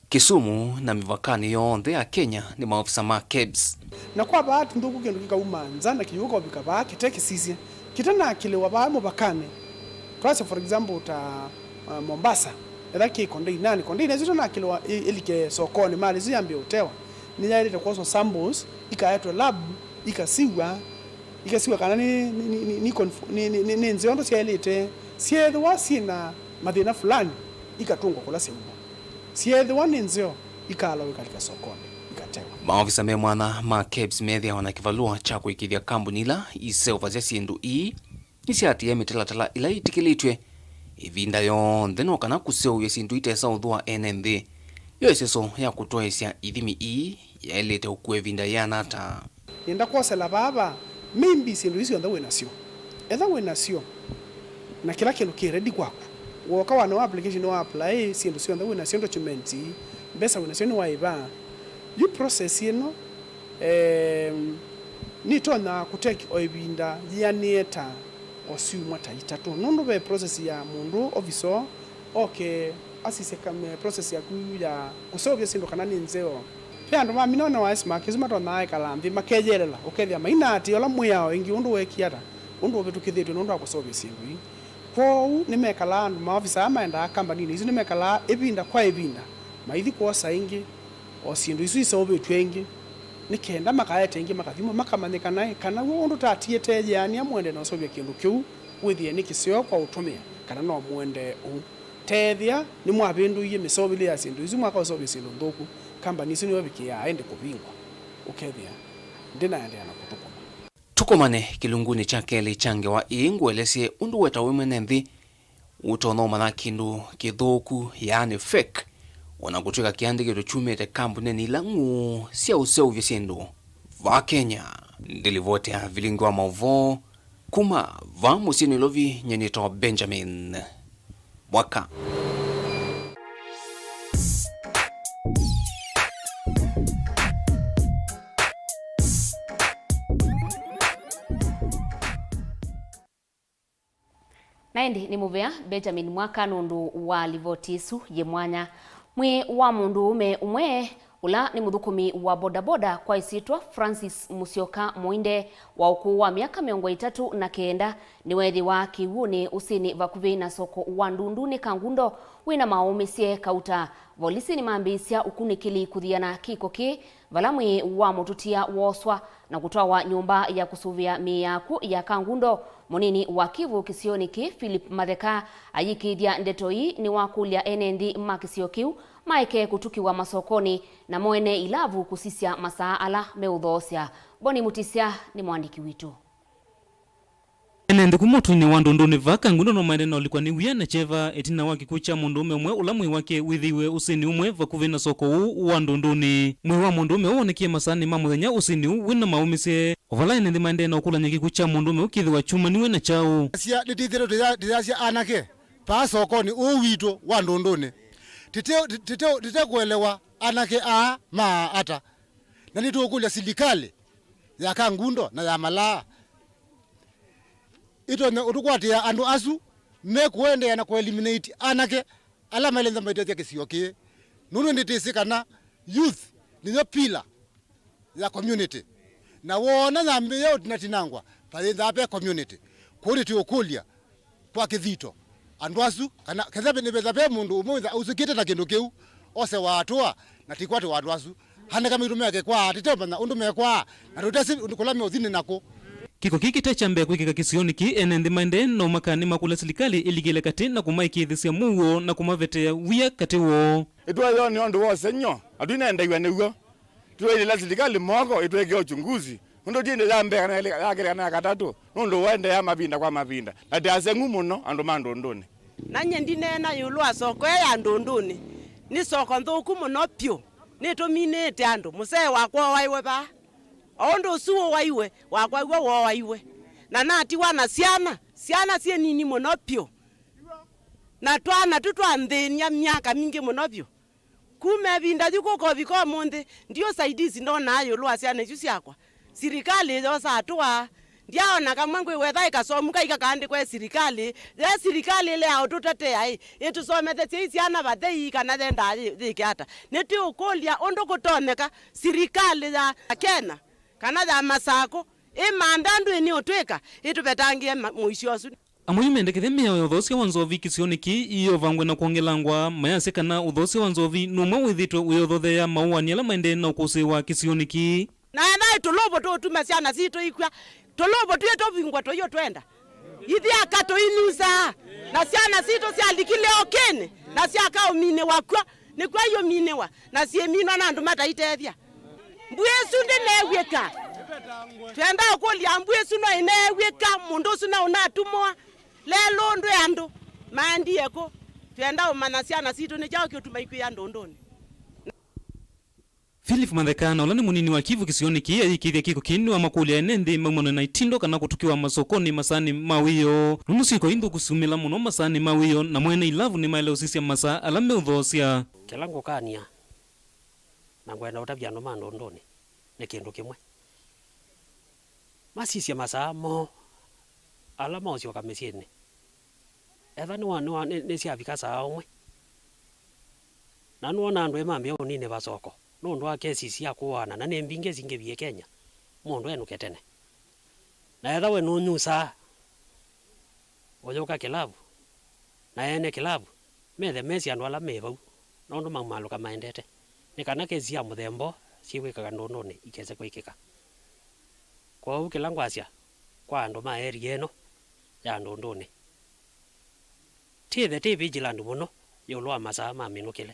Kisumu na mĩvakanĩ yonthe ya Kenya nĩ maovisa ma KEBS. Na kwa vaa ti nthũku kĩndũ kĩkauma nza na kĩyũka ũvika vaa kĩte kĩsisye, kĩtanakĩlĩwa vaa mũvakanĩ. Twasya, for example, ta, uh, Mombasa, Etha kĩ kondeinanĩ, kondeina ĩsu ĩtanakĩlwa ĩ-, ĩlike sokonĩ, malĩ ĩsu yambĩe ũtewa, nĩyaĩlĩte kwoswa samples, ikaetwe lab, ikasiw'a, ikasiw'a kana nĩ, nĩ, nĩ, nĩ, nĩ conf-, nĩ, nĩ, nĩ, nĩ nzeo ndo syaĩlĩte. Syeethĩwa syĩ na mathĩna fulani, ikatũngwa kũla syauma. Syeethĩwa nĩ nzeo, ikalawa ikalika sokonĩ, ikatewa. Maovisa me mwanya ma kebs methĩawa na kĩvalũa kya kũĩkĩĩthya kambuni ila iseũvasya syĩndũ ii nĩsyaatĩĩe mĩtalatala ĩla yĩtĩkĩlĩtw'e ĩvinda yonthe no kana kũseũvya syĩndũ itesa ũthũa ene nthĩ. Yo ĩseso ya kũtwaĩsya ithimi ii yaĩlĩte ũkua ĩvinda yĩana ata? Nĩenda kwosela vava, maybe syĩndũ isu syonthe wĩ nasyo. Etha wĩ nasyo, na kĩla kĩndũ kĩ ready kwaku. Wooka wana wa application wa apply, syĩndũ syonthe wĩ nasyo, documents, mbesa wĩ nasyo nĩwaĩva. Yu process ĩno, em, nĩtonya kũtake o ĩvinda yĩanĩe ta o syumwa ta itatũ, nũndũ ve process ya mũndũ officer oke asisye ka-, me process yaku ya kũseũvya syĩndũ kana nĩ nzeo. Ve andũ ma mĩnene wa S mark ĩsu matonyaa ĩkala nthĩ makeyelela, ũkethĩa mainaatĩĩa ũla mwĩao ĩngĩ ũndũ weekie ata, ũndũ ũvĩtũkĩthĩtw'e nũndũ wa kũseũvya syĩndũ ii. Kwoou nĩmekalaa, andũ maovisa aa maendaa kambaninĩ isu nĩmekalaa ĩvinda kwa ĩvinda maithi kwosa ĩngĩ o syĩndũ isu iseũvĩtw'e ĩngĩ, nĩ kenda makaete ĩngĩ makathimwa, makamanyĩkana ĩ kana w'o ũndũ tatiĩte yeanĩa mũendee na ũseũvya kĩndũ kĩu wĩthĩe nĩ kĩseo kwa ũtũmĩa kana no mũendee ũu. Teethĩa nĩmwavĩndũie mĩseũvĩlye ya syĩndũ isu mwakaũseũvya syĩndũ nthũku, kambani isu nĩyo ĩvikĩaa ĩndĩ kũvingwa, ũkethĩa ndĩnaendeea na kũthũkũma. Tũkomane kĩlungunĩ kya kelĩ kya ngewa ĩĩ ngũelesye ũndũ wetawa wĩ mwene nthĩ ũtonya ũmanya kĩndũ kĩthũku, yaani fake, o na kũtw'ĩka kĩandĩkĩtwe kyumĩte kambuninĩ ila ng'uu sya ũseũvya syĩndũ vaa Kenya. Ndĩ livoti ya vilingi wa maũvoo kuma vaa mũsyĩ Nairobi, nyie nĩtawa Benjamin Mwaka. Na ĩndĩ nĩ mũvea Benjamin Mwaka nũndũ wa livoti ĩsu yĩ mwanya. Mwĩĩ wa mũndũũme ũmwe ũla nĩ mũthũkũmi wa bodaboda kwa ĩsyĩtwa Francis Musyoka Mũinde wa ũkũũ wa myaka mĩongo ĩtatũ na kenda nĩweethĩwa kĩw'ũnĩ ũsĩnĩ vakuvĩ na soko wa Ndundunĩ Kangundo wĩna maũmĩsye kauta. Volisi nĩmambĩĩsya ũkunĩkĩli kũthiana kĩko kĩĩ, vala mwĩĩ wa mũtũtia wooswa na kũtwawa nyũmba ya kũsũvĩa mĩĩ ya akw'ũ ya Kangundo. Mũnini wa kĩw'ũ kĩsionĩ kĩĩ, Philip Matheka, ayĩkĩĩthya ndeto ii nĩwakũlya ene nthĩ ma kĩsio kĩu maeke kũtukĩwa masokonĩ na moene ilavu kũsisya masaa ala meũthoosya. Boni Mutisya nĩ mũandĩki witũ. Ene nthĩ kuma ũtũinĩ wa Ndũndũnĩ vaa Kangundo no maendee na ũlikwa nĩ wia na kyeva ĩtina wa kĩkw'ũ kya mũndũũme ũmwe ũla mwĩĩ wake wĩthĩiwe ũsĩnĩ ũmwe vakuvĩ na soko ũũ wa Ndũndũnĩ. Mwĩĩ wa mũndũũme ũũ wonekie masaanĩ ma mũthenya ũsĩnĩ ũũ wĩna maũmĩsye, o vala ene nthĩ maendee na ũkũlany'a kĩkw'ũ kya mũndũũme ũũ kĩthĩwa kyumaniw'e na kyaũ. Sia, nĩtĩthĩtwe tũya-, tũyasya anake vaa sokonĩ ũũ witũ wa Ndũndũnĩ. Tĩte-, tĩte-, tĩtekũelewa anake aa maa ata. Na nĩtũũkũlya silikalĩ ya Kangundo na ya Malaa ĩtonye ũtũkwatĩĩa andũ asu mekũendeea na kũ eliminate anake ala maĩle nza maitethya kĩsio kĩĩ, nũndũ nĩtwĩsĩ kana youth nĩyo pillar ya community, na woona yambĩĩa ũtinatinangwa, vayĩthaa ve community. Kwoou nĩtũũkũlya kwa kĩthito andũ asu, kana ketha nĩvetha ve mũndũ ũmwe wĩtha ausũkĩte na kĩndũ kĩu, osewa atũa na tĩkwatĩwa andũ asu. Anake maitũ meke kwaa, tũteũmanya ũndũ mekwaa, na tũtesĩ ũndũ kũla meũthi nĩ nakũ. Kĩko kĩĩ kĩte kya mbee kwĩkĩka kĩsionĩ kĩĩ, ene nthĩ maendee no makane makũlya silikalĩ ĩlikĩle katĩ na kũmaĩkĩĩthĩsya mũuo na kũmavetea wia katĩ woo. Ĩtũethĩwa nĩ ũndũ wa ũsengy'o, na tũinendaiw'a nĩw'o. Tũilĩla silikalĩ moko ĩtwĩke uchunguzi, nũndũ ti ĩndĩ ya mbee kana ya kelĩ kana ya katatũ, nũndũ ũendeea mavinda kwa mavinda, na tĩ aseng'u mũno andũ ma Ndũndũnĩ. Na nyie ndineena ĩũlũ wa soko ĩĩ ya Ndũndũnĩ. Nĩ soko nthũku mũno vyũ. Nĩtũminĩĩte andũ. Mũsee wakwa ooaiwe vaa. O ũndũ ũsu ũwaiwe, wakwa w'o wooaiwe. Na natiwa na syana, syana syĩ nini mũno vyũ. Na twana tu twanthĩny'a myaka mingĩ mũno vyũ. Kuma ĩvinda yu kũka ũvika ũmũnthĩ, ndiũsaidizi ndonaa ĩũlũ wa syana isu syakwa. Silikalĩ yosa atũa. Ndyaona kamwe ngwĩw'a ĩthaĩ kasomu kai kakaandĩkwa ĩ silikalĩ. Ye silikalĩ ĩlea ũtũtetea ĩ, ĩtũsomethesye ĩ syana vathei kana yendaa yĩ-, yĩke ata? Nĩtũũkũlya ũndũ kũtonyeka silikalĩ ya Kenya kana ya Masakũ ĩmanthe andũ ĩnĩũtw'ĩka ĩtũvetangĩe ma-, mũisyo ũsu. Amwe yu mendekethya mĩao ya ũthoosya wa nzovi kĩsionĩ kĩĩ ĩyovangwe na kwongelangwa, mayasya kana ũthoosya wa nzovi nũmwe wĩthĩtwe ũyothotheea maũani ala maendee na ũkũsĩĩwa kĩsionĩ kĩĩ. Na ethai tũlũvũ tũũtuma syana sitũ ikw'a, tũlũvũ twĩ tũvingwa tũiũ twenda. Ithyĩ aka tũinusaa, na syana sitũ syalikile ũkĩnĩ, na syakaũminĩwa kw'o, nĩkw'o iũminĩwa, na syĩminwa na andũ mataitethya. Mbu ĩsu ndĩneew'ĩka. Twenda ũkũlya, mbu ĩsu no ĩneew'ĩka, mũndũ ũsu no ũnatumũa? Lelũ ndwĩ andũ maendie kũ? Twenda ũmanya syana sitũ nĩ kyaũ kĩũtuma ikw'ĩa ndũndũnĩ. Philip Matheka, na ũla nĩ mũnini wa kivu kĩsionĩ kĩĩ, ayĩkĩĩthya kĩko kĩĩ nĩwamakũlya ene nthĩ maumane na itindo kana kũtũkĩwa masokonĩ masaanĩ ma wĩoo, nũndũ syĩko ii nthũku syumĩla mũno masaanĩ ma wĩoo, na mwene ilavu nĩmaĩle ũsisya masaa ala meũthoosya. Kĩla ngũkany'a na ngwenda ũtavya andũ ma ndũndũnĩ nĩ kĩndũ kĩmwe. Masisye masaa moo ala maũsyoka mĩsyĩnĩ. Etha nĩwa-, nĩwa-, nĩ-, nĩsyavika saa ũmwe, na nũona andũ ĩ mambĩa ũnini vasoko nũndũ wa kesi sya kũaana, na nĩ mbingĩ singĩvie Kenya, mũndũ enũke tene. Na etha we nũnyusaa, ũyũka kĩlavu, na ene kĩlavu methe mesĩ andũ ala me vau, nũndũ maumaalũka maendete, nĩ kana kesi sya mũthemba ũũ syĩkwĩkaga ndũndũnĩ ikese kwĩkĩka. Kwoou kĩla ngwasya kwa andũ ma area ĩno ya ndũndũnĩ, twĩthe twĩ vigilant mũno ĩũlũ wa masaa ma mĩnũkĩle,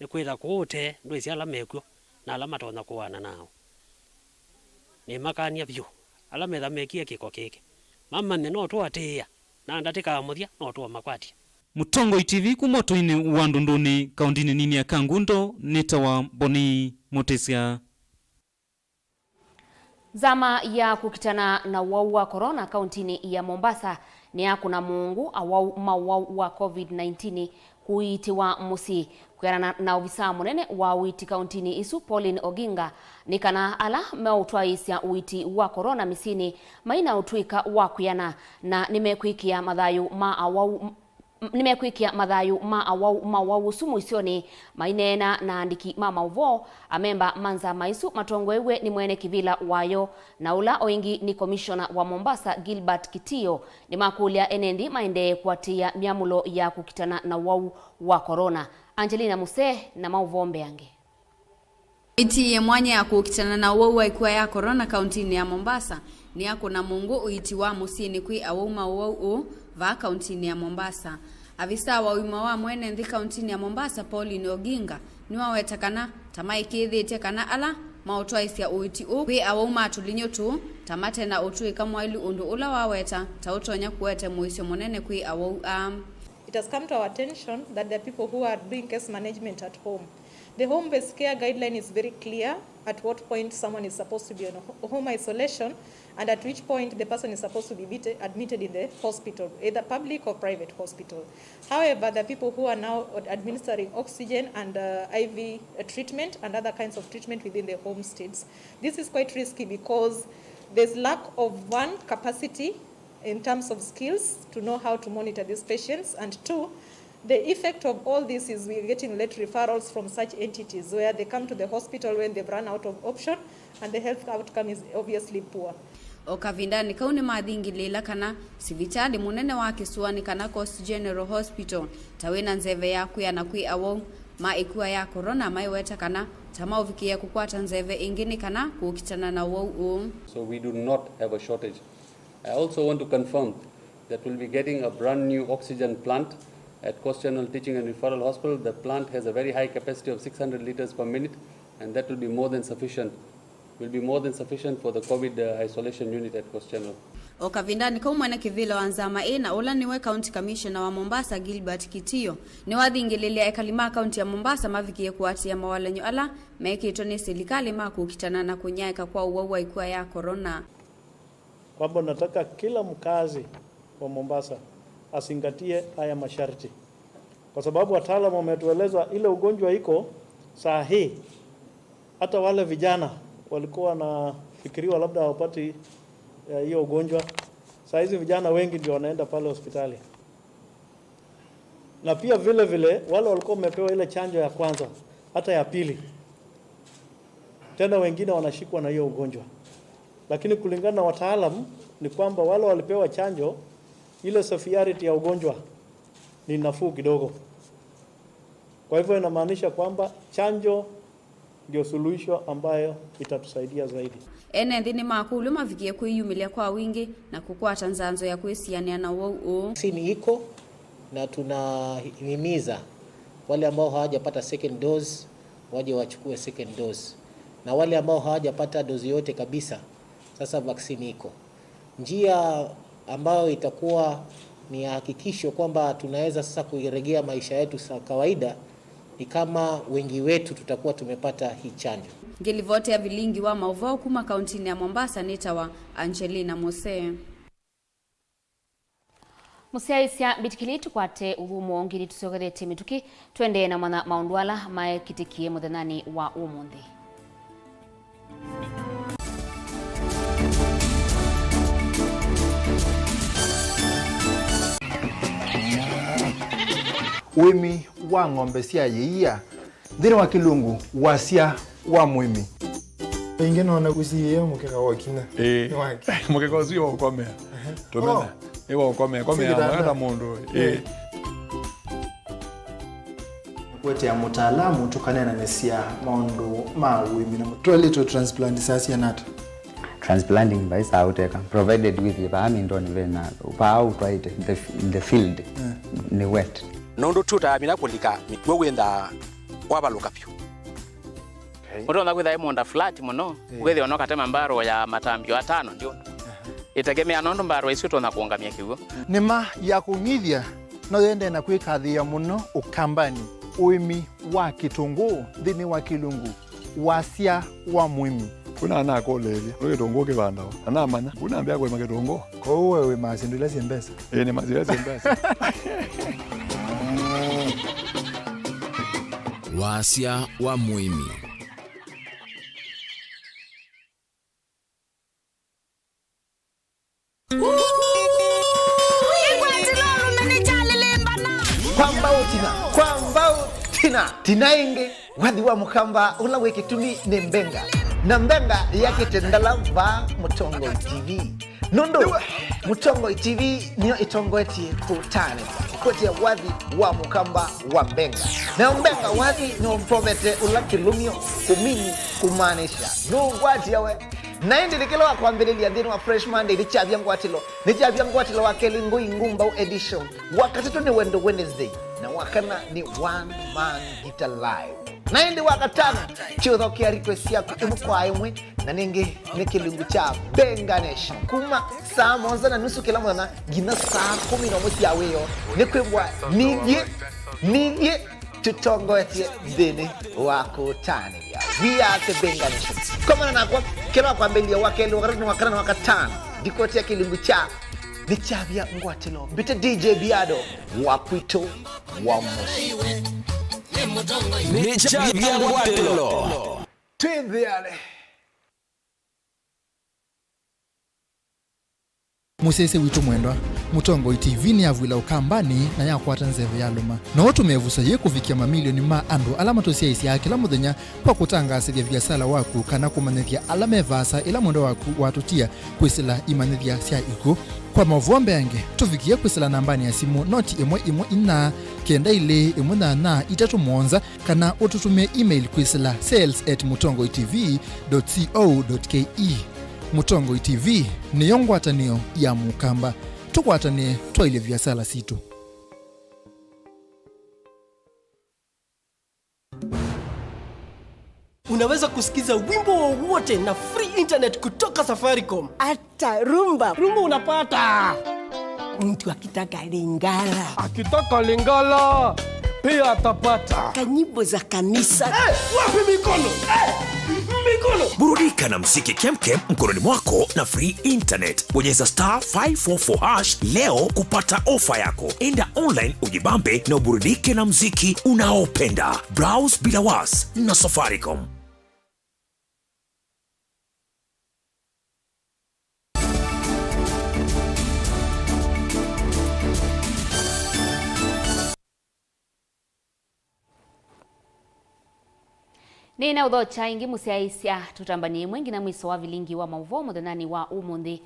nĩkwĩtha kũũ ũtee ndwĩsĩ ala mekw'o na ala matonya kũaana nao. Nĩmakany'a vyũ ala metha mekie kĩko kĩkĩ, mamanye no tũatĩĩa, na ndatĩka ya mũthya no tũũmakwatya. Mũtongoi T V kuma ũtũinĩ wa Ndũndũnĩ, kaũndĩnĩ nini ya Kangundo, nĩtawa Boni Mũtĩsya. Nzama ya kũkitana na ũwau wa corona kaũntĩnĩ ya Mombasa nĩyakũna mũũngũ awau ma ũwau wa covid nineteen kũiitĩwa mũsyĩ. Kwĩanana na ovisaa mũnene wa ũiiti kaũntĩnĩ ĩsu, Pauline Oginga, nĩ kana ala meũtwaĩĩsya ũiiti wa corona mĩsyĩnĩ maina ũtw'ĩka wa kwĩana na nĩmekwĩkĩa mathayũ ma awau, nĩmekwĩkĩa mathayũ ma awau ma ũwau ũsu mũisyonĩ. Maineena na andĩki ma maũvoo, amemba ma nzama ĩsu matongoew'e nĩ mwene kĩvĩla wayo na ũla o ĩngĩ nĩ komishona wa Mombasa, Gilbert Kitio, nĩmakũlya ene nthĩ maendee kũatĩĩa myamũlo ya kũkitana na ũwau wa corona. Angelina Muse na maũvoo mbeange. Ĩtiĩe mwanya ya kũkitana na ũwau wa ĩkua ya corona kaũntĩnĩ ya Mombasa nĩyakũna mũũngũ ũiiti wa mũsyĩnĩ kwĩ awau ma ũwau ũũ vaa kaũntĩnĩ ya Mombasa. Avisaa wa ũima wa mwene nthĩ kaũntĩnĩ ya Mombasa, Pauline Oginga, nĩwaweta kana ta maĩkĩĩthĩtye kana ala maũtwaĩsya ũiiti ũũ kwĩ awau ma tũlinyũ tũũ ta mate na ũtũĩka mwaĩlu, ũndũ ũla waweta ta ũtonya kũete mũisyo mũnene kwĩ awau aa. It has come to our attention that there are people who are doing case management at home. The home-based care guideline is very clear at what point someone is supposed to be on ho-, home isolation and at which point the person is supposed to be vit-, admitted in the hospital, either public or private hospital. However, there are people who are now administering oxygen and, uh, I V treatment and other kinds of treatment within the homesteads. This is quite risky because there's lack of, one, capacity in terms of skills to know how to monitor these patients, and two, the effect of all this is we're getting late referrals from such entities where they come to the hospital when they've run out of option and the health outcome is obviously poor. O kavindanĩ kau nĩmathingĩlĩĩla kana sivitalĩ mũnene wa kĩsũanĩ kana Coast General Hospital ta wĩna nzeve ya kwĩana kwĩ awau ma ĩkua ya corona, maiweta kana ta maũvikĩĩa kũkwata nzeve ĩngĩ nĩ kana kũkitana na ũwau ũũ. So we do not have a shortage. I also want to confirm that we'll be getting a brand new oxygen plant at Coast General Teaching and Referral Hospital. The plant has a very high capacity of six hundred liters per minute, and that will be more than sufficient, will be more than sufficient for the covid, uh, isolation unit at Coast General. O kavindanĩ kau, mwene kĩvĩla wa nzama ĩ na ũla nĩwe County Commissioner wa Mombasa, Gilbert Kitio, nĩwathingĩlĩlya ekali ma kaunti ya Mombasa mavikĩe kũatĩĩa mawalany'o ala mekĩtwe nĩ silikalĩ ma kũkitana na kũnyaĩĩka kwa ũwau wa ĩkua ya corona. Kwamba nataka kila mkazi wa Mombasa azingatie haya masharti, kwa sababu wataalamu wametueleza ile ugonjwa iko saa hii, hata wale vijana walikuwa wanafikiriwa labda hawapati, eh, hiyo ugonjwa, saa hizi vijana wengi ndio wanaenda pale hospitali. Na pia vile vile, wale walikuwa wamepewa ile chanjo ya kwanza, hata ya pili, tena wengine wanashikwa na hiyo ugonjwa. Lakini kulingana na wataalamu ni kwamba wale walipewa chanjo Ile severity ya ugonjwa ni nafuu kidogo. Kwa hivyo inamaanisha kwamba chanjo ndio suluhisho ambayo itatusaidia zaidi. Ene nthĩ nĩmakũlw'a mavikie kwĩyumĩlya kwa wingĩ na kũkwata nzanzo ya kwĩsianĩa na ũwau ũũ. Vaccine iko na tunahimiza wale ambao hawajapata second dose waje wachukue second dose, na wale ambao hawajapata dose yote kabisa, sasa vaccine iko. Njia ambayo itakuwa ni hakikisho kwamba tunaweza sasa kuregea maisha yetu sa kawaida ni kama wengi wetu tutakuwa tumepata hii chanjo. Ngĩlivoti ya vilingi wa maũvoo kuma kauntinĩ ya Mombasa nĩtawa Angelina Mose. Mũsyaĩĩsya mbĩtĩkĩlya tũkwate ũthũmũo ũngĩ, nĩtũsyokethetye mĩtũkĩ, tũendee na manya maũndũ ala maekĩtĩkie mũthenyanĩ wa ũmũnthĩ. Ũĩmi wa ng'ombe sya yĩia. Nthĩnĩ wa Kĩlungu, wasya wa mũĩmi. Ĩngĩ nona ũsiĩĩe mũkeka wa ũkinya. Ĩĩ. Nĩ wake. Mũkeka ũsu wa ũkomea. Ehe. Tũmena. Oh. Ĩ wa ũkomea. Komea. Singitanda. Mwana mũndũ. Ĩĩ. Ĩĩ. Kũetea mũtaalamu tũkaneenanĩsya maũndũ ma ũĩmi na mũ-, twaĩlĩtwe transplant saa siana ata? Transplanting vai saa ũteka, provided wĩthĩe vaa mindoni vena, vaa ũtwaĩte, the, the field, eh, nĩ wet. Nũndũ tũtamina kũlika mĩkw'ũ wĩnthaa wavalũka vyũ. Okay. Ũtonya kwĩtha ĩ mũũnda flat mũno, eh, ũkethĩa no katema mbarũ ya matambio atano ndio. Aha. Ĩtegemea nũndũ mbarũ isu ũtonya kũũngamya kĩw'ũ. Nĩma ya kũng'ithya no yendee na kwĩkathĩĩa mũno Ũkambanĩ, ũĩmi wa kĩtũngũũ nthĩnĩ wa Kĩlungu, wasya wa mũĩmi. Kuna anakũlĩĩlya, nĩ kĩtũngũũ kĩvandawa? Anamanya, kuna ambĩa kũĩma kĩtũngũũ. Kwoou we wĩmaa syĩndũ ila syĩ mbesa? Ĩĩ, nĩmaa syĩndũ ila syĩ mbesa. Wasya wa mũĩmi. Kwa mbau tina, kwa mbau tina, tina ĩngĩ, wathi wa mũkamba ũla wĩ kĩtumi nĩ mbenga. Na mbenga yakĩte ndala vaa Mũtongoi T V. Nũndũ Mũtongoi T V nĩyo ĩtongoetye kũtanĩthya kũkwetya wathi wa mũkamba wa mbenga. Nayo mbenga wathi nĩyo mpovete ũla kĩlũmyo kũmini kũmaanisha nũũgwatia we. Na ĩndĩ nĩ kĩla wa kwambĩlĩlya nthĩnĩ wa Fresh Monday nĩ kyavya ngwatĩlo, nĩ kyavya ngwatĩlo wa kelĩ Ngũi Ngumbau edition, wa katatũ nĩ Wendo Wednesday, na wa kana nĩ One Man Guitar Live. Na ĩndĩ wa katano, kyũthokea request syaku ĩmwe kwa ĩmwe, na nĩngĩ nĩ kĩlungu kya Benga Nation. Kuma saa mũonza na nusu kĩla mũthenya nginya saa kũmi na ũmwe sya wĩoo, nĩ kwĩw'a nithyĩ, nithyĩ tũtongoetye nthĩnĩ wa kũtanĩthya. We are the Benga Nation. Komana nakwa, kĩla wa kwambĩlĩlya wa kelĩ, wa katatũ, wa kana na wa katano, ndikũetea kĩlungu kya nĩ kyavya ngwatĩlo. Mbĩte D J Biado wa kwitũ wa mũsyĩ. Nĩ kyavya ngwatĩlo. Twĩ nthĩanĩ. Mũsyaĩĩsya witũ mwendwa, Mũtongoi T V nĩyavw'ĩla Ũkambanĩ na yakwata nzeve yalũma. No ũtũme ĩvuso yĩĩ kũvikĩa mamilioni ma andũ ala matũsyaĩĩsyaa kĩla mũthenya kwa kũtangaasĩthya viasala waku kana kũmanyĩthya ala me vaasa ĩla mwendwa waku watũtia kwĩsĩla imanyĩthya sya ikw'ũ. Kwa maũvoo mbeange, tũvikĩe kwĩsĩla nambanĩ ya simũ noti ĩmwe ĩmwe inya kenda ilĩ ĩmwe nyanya itatũ mũonza, kana ũtũtũmĩe email kwĩsĩla sales at mũtongoi T V dot co dot K E. Mũtongoi T V nĩyo ngwatanĩo ya Mũkamba. Tũkwatanĩe twaĩlye viasala sitũ. Unaweza kusikiza wimbo wowote na free internet kutoka Safaricom. Hata rumba. Rumba unapata. Mtu akitaka Lingala. Akitaka Lingala, pia atapata. Kanyimbo za kanisa. Eh, wapi mikono? Eh, mikono. Burudika na mziki kemkem mkononi mwako na free internet. Bonyeza star five four four hash leo kupata ofa yako. Enda online ujibambe na uburudike na mziki unaopenda. Browse bila was na Safaricom. Nĩnaũthokya ĩngĩ mũsyaĩĩsya, tũtambanie ĩmwe nginya mwiso wa vilingi wa maũvoo mũthenyanĩ wa ũmũnthĩ.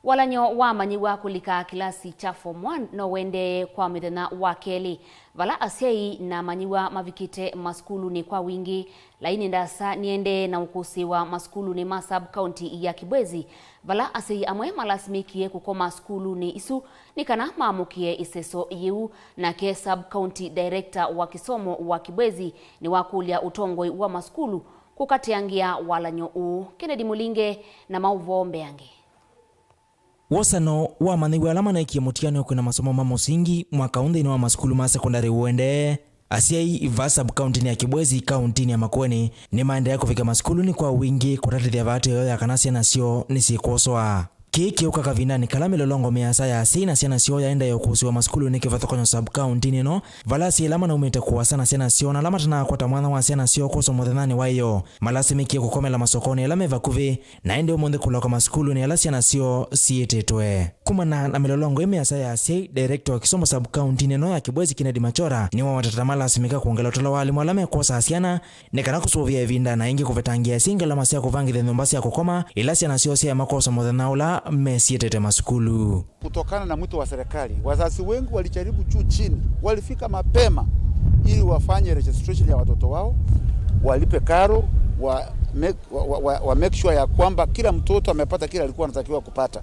Walany'o wa amanyĩw'a kũlika kĩlasi kya Form one no ũendee kwa mũthenya wa kelĩ, vala asyai na amanyĩw'a mavikĩte masukulunĩ kwa wingĩ. Lainĩ ndaasa nĩendee na ũkũsĩĩwa masukulunĩ ma sub-county ya Kibwezi, vala asyai amwe malasimĩkie kũkoma sukulunĩ isu nĩ kana maamũkĩe ĩseso yĩu. Nake sub-county director wa kĩsomo wa Kibwezi nĩwakũlya ũtongoi wa masukulu kũkatĩangĩa walany'o ũũ. Kennedy Mũlinge na maũvoo mbeange. Wosano wa amanyĩw'a ala maneekie mũtianĩo kwĩna masomo ma mũsingi mwaka ũũ nthĩnĩ wa masukulu ma sekondalĩ ũendee. Asyai va sub-county-nĩ ya Kibwezi, kaunti-nĩ ya Makueni, nĩmaendee kũvika masukulunĩ kwa wingĩ kũtatĩthya vaatĩo ya kana syana syoo nĩsyĩkwoswa. Kĩĩ kĩũka kavindanĩ kala mĩlolongo mĩasa ya asyai na syana syoo yaendee ũkũsĩwa masukulunĩ kĩvathũkany'o sub-county-nĩ ĩno, vala asyai ala manaumĩte kũasa na syana syoo na ala matanaakwata mwanya wa syana syoo kwoswa mũthenyanĩ wa ĩyoo, malasimĩkie kũkomela masokonĩ ala me vakuvĩ, na ĩndĩ ũmũnthĩ kũloka masukulunĩ ala syana syoo siĩtĩtwe. Kumana na mĩlolongo ĩ mĩasa ya asyai, director wa kĩsomo sub-county-nĩ ĩno ya Kibwezi, Kennedy Machora, nĩwaweta ta malasimĩka kwongela ũtalo wa alimũ ala mekwosaa syana nĩ kana kũsũvĩa ĩvinda na ĩngĩ kũvetangĩa asyai ngalama sya kũvangĩthya nyũmba sya kũkoma ila syana syoo syaema kwoswa mũthenya ũla mesyĩtĩte masukulu. Kutokana na mwito wa serikali, wazazi wengi walijaribu juu chini, walifika mapema ili wafanye registration ya watoto wao, walipe karo, wa make, wa, wa, wa, wa make sure ya kwamba kila mtoto amepata kile alikuwa anatakiwa kupata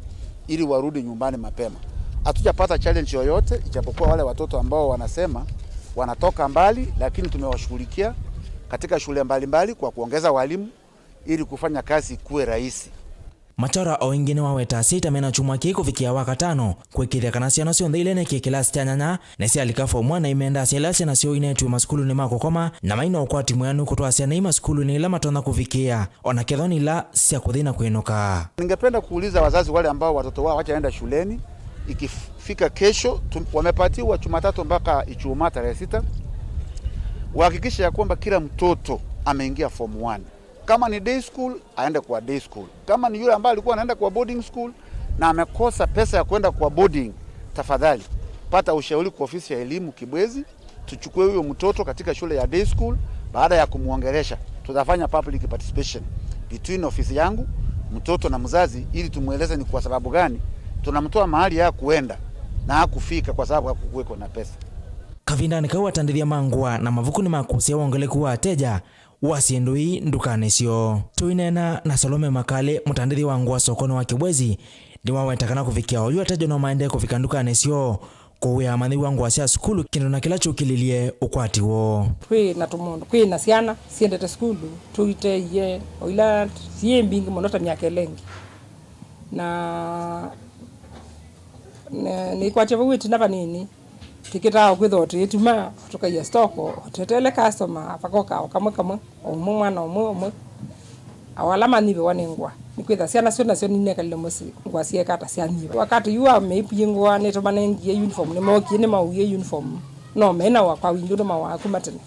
ili warudi nyumbani mapema. Hatujapata challenge yoyote, ijapokuwa wale watoto ambao wanasema wanatoka mbali, lakini tumewashughulikia katika shule mbalimbali kwa kuongeza walimu ili kufanya kazi kuwe rahisi. Machora o ĩngĩ nĩwaweta asyai ta mena kyumwa kĩĩ kũvikĩa Wakatano kwĩkĩĩthya kana syana syonthe ila ineekie kĩlasi kya nyanya na syalika Form one na imendaa syana syoo ineetiwe masukulunĩ ma kũkoma na maina ũkwati mwĩanu kũtwaa syana ii masukulunĩ ila matonya kũvikĩĩa, o na kethwa nĩ ila sya kũthi na kwĩnũka. Ningependa kuuliza wazazi wale ambao watoto wao hawajaenda shuleni, ikifika kesho, tu-, wamepatiwa Jumatatu mpaka Ijumaa tarehe sita, wahakikishe ya kwamba kila mtoto ameingia Form one. Kama ni day school, aende kwa day school. Kama ni yule ambaye alikuwa anaenda kwa boarding school na amekosa pesa ya kwenda kwa boarding, tafadhali pata ushauri kwa ofisi ya elimu Kibwezi, tuchukue huyo mtoto katika shule ya day school. Baada ya kumwongelesha, tutafanya public participation between ofisi yangu, mtoto na mzazi, ili tumweleze ni kwa sababu gani tunamtoa mahali ya kuenda na hakufika kwa sababu hakukuweko na pesa. Kavindanĩ kau, atandĩthya ma ngũa na mavuku nĩmakũsĩe wongeleku wa ateja wa syĩndũ ii ndukanĩ syoo. Tũineena na Salome Makali, mũtandĩthya wa ngũa sokonĩ wa Kibwezi, nĩwaweta kana kũvikĩa oyu ateja no maendee kũvika ndukanĩ syoo kũwĩa amanyĩw'a ngũa sya sukulu, kĩndũ na kĩla kyũkĩlilye ũkwati woo. Kwĩ na tũmũndũ, kwĩ na syana syendete sukulu, tũiteie o ila syĩ mbingĩ mũno ta myaka ĩla ĩngĩ. Na nĩ-, nĩkwatya vau ĩtina vanini, tũkĩtaa o kwĩthĩwa tũituma, tũkaia stoko, tũtetele customer, vakoka o kamwe kamwe, o ũmwe mwana ũmwe ũmwe. O ala manyivĩwa nĩ ngũa, nĩkwĩtha syana syo nasyo ninekalile mũsyĩ, ngũa syeka ta syanyivwa. Wakati yu wa mĩipu yĩ ngũa, nĩtũmanengie uniform, nĩmookie, nĩmauie uniform. No menawa kwa wingĩ ũndũ mawaa kuma tene.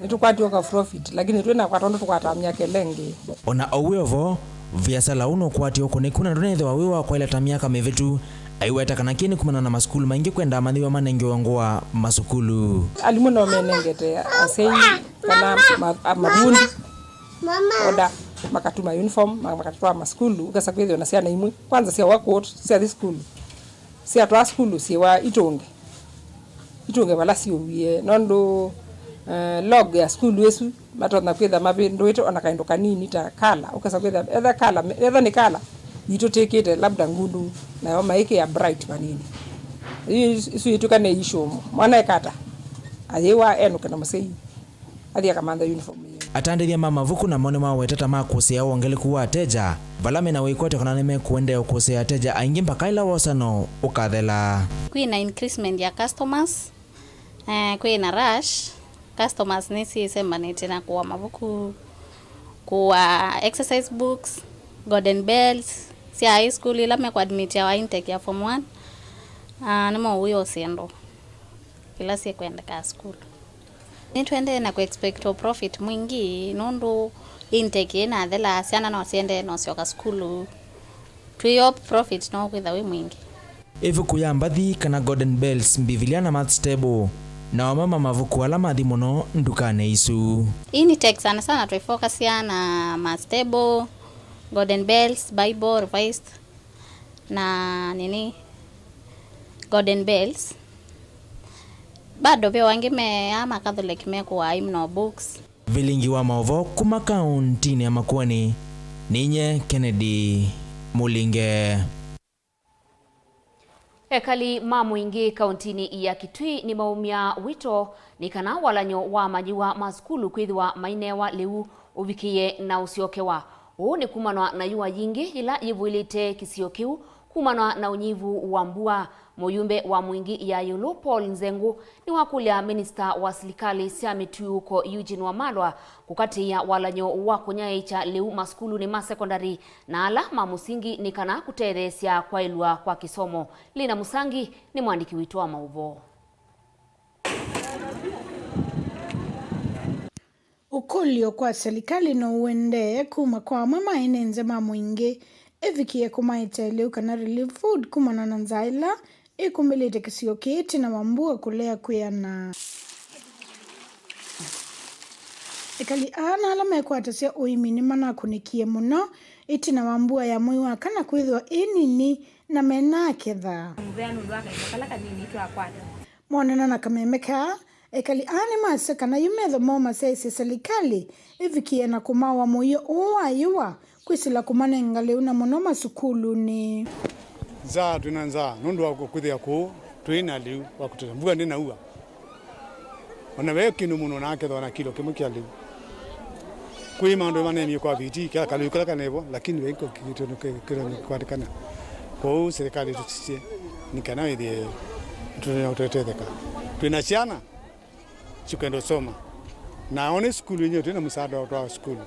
Nĩtũkwatiwe kwa profit, lakini twĩnakwa tondũ tũkwataa myaka ĩla ĩngĩ. O na o wĩ o vo, viasala ũũ nũkwatĩe ũkũnĩku na ndũnethĩwa wĩ wa kwaĩla ta myaka mĩvĩtu. Aiweta kana kĩĩ nĩ kumana na masukulu maingĩ kwenda amanyĩw'a manengewe ngũa masukulu. Alimũ no menengete asyai kana ma-, a-, mavundi oda, makatuma uniform, ma-, makatwaa masukulu, ũkesa kwĩthĩwa na syana imwe, kwanza sya work out, syathi sukulu, syatwaa sukulu syĩwa itũnge. Itũnge vala syũwie, nũndũ, eh, log ya sukulu ĩsu, matonya kwĩtha mavĩndũĩte ona kaĩndũ kanini ta kala, ũkesa kwĩtha, etha kala, etha nĩ kala, yitũtĩkĩte labda ngundu, nayo maĩkĩa bright vanini. Yu, isu yĩtw'ĩka nĩ issue, mwana ekata, ayĩwa enũke na mũsyai, athi akamantha uniform yĩu. Atandĩthya ma mavuku namo nĩmaweta ta makũsĩĩa wongeleku wa ateja, vala mena wĩkwatyo kana nĩmekũendeea ũkũsĩĩa ateja aingĩ mpaka ĩla wosano ũkathela. Kwĩ na increasement ya customers, eh, kwĩ na rush, customers nĩsyĩsembanĩtye na kũa mavuku, kũa exercise books, golden bells sya high school ila mekũadmitiawa intake ya form one, ah, nĩmowĩa ũsendo ila syĩkwendekaa sukulu. Nĩtũendee na kũexpect o profit mwingĩ nũndũ intake ĩnathela, syana no siendee no syoka sukulu. Twĩ o profit no kwĩtha wĩ mwingĩ. Ĩvuku ya mbathi kana golden bells, Mbivilia na maths table, na amwe ma mavuku ala mathi mũno ndukanĩ isu. Intake sana sana twĩfocusya na maths table, golden bells, Bible, revised. Na nini, Golden Bells. Bado ve o angĩ me aa ma Catholic mekũaa hymnal books. Vilingi wa maũvoo kuma kauntinĩ ya Makueni, ninye Kennedy Mulinge. Ekali ma mũingĩ kauntinĩ ya Kitui nĩmaumya wito nĩ kana walany'o wa amanyĩw'a ma sukulu kwĩthĩwa mainewa lĩu ũvikĩe na ũsyokewa. Ũu nĩ kumanwa na yũa yingĩ yĩla yĩvũĩlĩte kĩsio kĩu kumanwa na ũnyivu wa mbua. Mũyumbe wa mũingĩ ya ĩũlũ Paul Nzengũ nĩwakũlya minista wa silikalĩ sya mĩtũĩko Eugene Wamalwa kũkatĩĩa walany'o wa kũnyaĩĩkya lĩu masukulunĩ ma sekondalĩ na ala ma mũsingi nĩ kana kũtetheesya kwaĩlw'a kwa kĩsomo. Lina Mũsangi nĩ mwandĩki witũ wa maũvoo. Ũkũlyo kwa silikalĩ no ũendee kuma kwa amwe ma ene nza ma mũingĩ ĩvikie kũmaete lĩu kana relief food kumana na nzaa ĩla ĩkumbĩlĩte kĩsio kĩĩ ĩtina wa mbua kũlea kwĩana. Ekali aa na ala mekwatasya ũĩmi nĩmanakũnĩkie mũno ĩtina wa mbua ya mwei wa kana kwĩthĩwa ĩ nini na menaketha. Mũvea nũndũ wa kaĩko kala kanini twakwata. Monana na kameme kaa, ekali aa nĩmasya kana yu metho moo masyaĩĩsye silikalĩ ĩvikie na kũmaũa mũio ũũ wa yũa kwĩsĩla kũmanenga lĩu na mũno masukulunĩ. Nzaa, twĩ na nzaa nũndũ wa kwĩthĩa kũũ twĩ na lĩu wa kũtosha. Mbua ndĩnaua. O na ve kĩndũ mũndũ nakethwa na kilo kĩmwe kya lĩu. Kwĩ maũndũ manemie kwa viti, kĩla kalĩu kĩla kanevo, lakini ve kĩndũ kĩkwatĩkana. Kwoou serikali tũtisye nĩ kana ĩthĩe tũtetheka. Twĩ na syana sikwenda ũsoma. Na one sukulu yenyewe twĩ na msaada wa sukulu.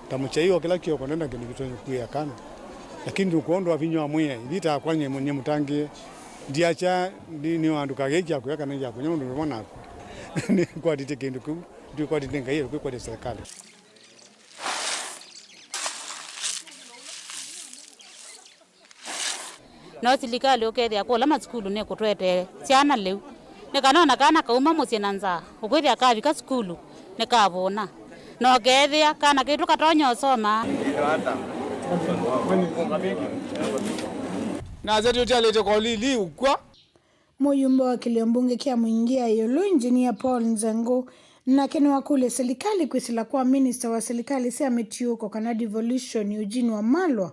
Ta mũkyai wa kĩla kĩoko ndenda kĩndũ kĩtonya kuĩa kana. Lakini kwondũ wa vinya wa mwĩe, ithi takwa nye mũtangĩe. Ndiakya nĩ andũ kagĩ kya kuya kana ya kunya ũndũ mwana aku. Nĩ kwatĩte kĩndũ kĩu, ndĩ kwatĩte Ngai, kwĩ kwatĩte serikali. No silikalĩ ũkethĩa kũla masukulu nĩkũtwetee syana lĩu, nĩ kana ona kana kauma mũsyĩ na nzaa, ũkwĩthĩa kavika sukulu nĩkavũna, na ũkethĩa kana kaitũ katonya ũsoma. Nase tũtialĩte kolili ũkw'a. Mũyumbe wa kĩlio mbunge kya mũingĩ ya ĩũlũ, Engineer Paul Nzengũ, nake nĩwakũlya silikalĩ kwĩsĩla kwa minista wa silikalĩ sya mĩtiũko kana devolution, Eugene Wamalwa,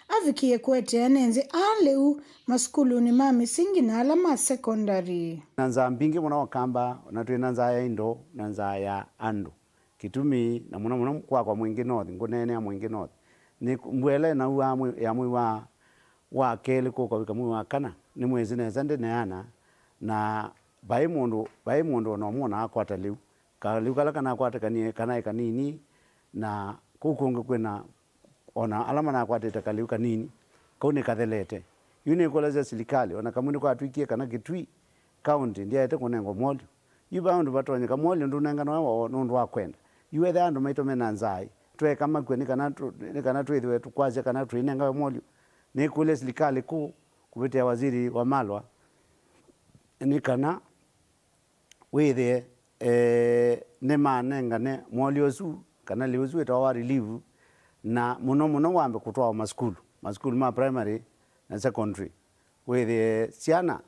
avikie kũetea ene nzĩ aa lĩu masukulunĩ ma mĩsingi na ala ma sekondalĩ. Na nzaa mbingĩ mũno Ũkamba, na twĩ na nzaa ya indo na nzaa ya andũ. Kĩtumi, na mũno mũno kwakwa Mwingĩ North, ngũneenea Mwingĩ North, nĩ mbua ĩla ĩnauaa mwĩ-, ya mwei wa, wa kelĩ kũka kũvika mwei wa kana, nĩmwĩsĩ nesa ndĩneana, na vai mũndũ, vai mũndũ ona ũmwe ũnaakwata lĩu. Kalĩu kala kanakwatĩkanie kanaĩ kanini, na kũu kũngĩ kwĩna ona ala manakwatĩte kalĩu kanini, kau nĩkathelete. Yu nĩkũlasya silikalĩ, ona kamwe nĩkwatw'ĩkie kana Kitui County ndyaete kũnengwa mwolyo. Yu va ũndũ vatonyeka mwolyo ndũnenganawa woo nũndũ wa kwenda. Yu ethĩa andũ maitũ mena nzaa-ĩ, tweeka makw'a nĩ kana tũ-, nĩ kana twĩthĩwe tũkwasya kana tũinengawe mwolyo? Nĩkũlya silikalĩ kũu kũvĩtĩa waziri Wamalwa nĩ kana wĩthĩe, eh, nĩmanengane mwolyo ũsu, kana lĩu ũsu wĩtawa wa relief, na mũno mũno wambe kũtwawa masukulu, masukulu ma primary na secondary, wĩthĩe syana,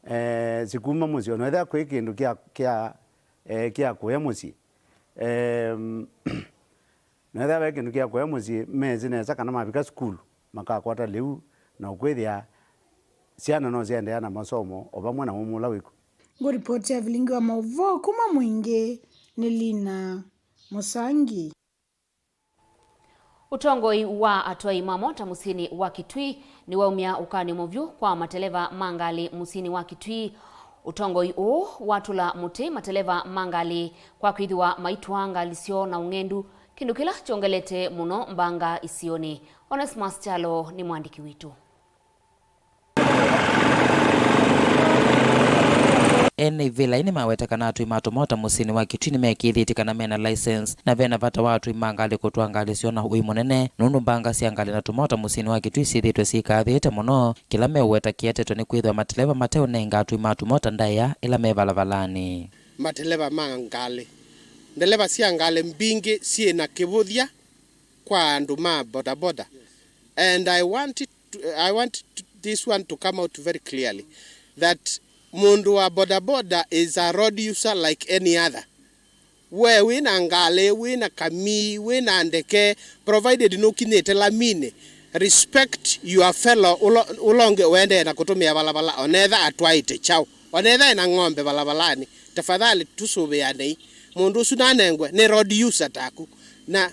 eh, sikuma mũsyĩ, ona ethĩa kwĩ kĩndũ kya, kya, eh, kya kũya mũsyĩ. Em, Na ethĩwa ve kĩndũ kya kũya mũsyĩ, mesĩ nesa kana mavika sukulu, makakwata lĩu, na ũkwĩthĩa syana no syaendeea na masomo o vamwe na ũmũ ũla wĩkw'o. Ngũripoti ya vilingi wa maũvoo kuma Mwingĩ nĩ Lina Mũsangi. Ũtongoi wa atwai ma mota mũsyĩnĩ wa Kitui nĩwaumya ũkany'o mũvyũ kwa mateleva ma ngalĩ mũsyĩnĩ wa Kitui. Ũtongoi ũũ watũla mũtĩ mateleva ma ngalĩ kwa kwĩthĩwa maitwaa ngalĩ syoo na ũng'endu, kĩndũ kĩla kyongelete mũno mbanga isionĩ. Onesmus Kyalo nĩ mwandĩki witũ. Ene ivĩla ii nĩmaweta kana atwai ma tũmota mũsyĩnĩ wa Kitui nĩmekĩĩthĩtye kana mena license, na vena vata wa atwai ma ngalĩ kũtwaa ngalĩ syoo na ũĩ mũnene, nũndũ mbanga sya ngalĩ na tũmota mũsyĩnĩ wa Kitui syĩthĩĩtwe syĩkaathĩĩte mũno. Kĩla meũweta kĩetetwe nĩ kwĩthĩwa mateleva mateũnenga atwai ma tũmota ndaĩa ĩla me valavalanĩ. Mateleva ma ngalĩ, ndeleva sya ngalĩ mbingĩ syĩ na kĩvũthya kwa andũ ma bodaboda, and I want it I want to, this one to come out very clearly that mũndũ wa bodaboda is a road user like any other. We wĩ na ngalĩ, wĩ na kamii, wĩ na ndeke, provided nũkinyĩte laminĩ, respect your fellow ũla, ũla ũngĩ ũendee na kũtũmĩa valavala, onetha atwaĩte kyaũ, onetha ena ng'ombe valavalanĩ. Tafadhali tũsũvĩanei. Mũndũ ũsu nanengwe nĩ road user taku. Na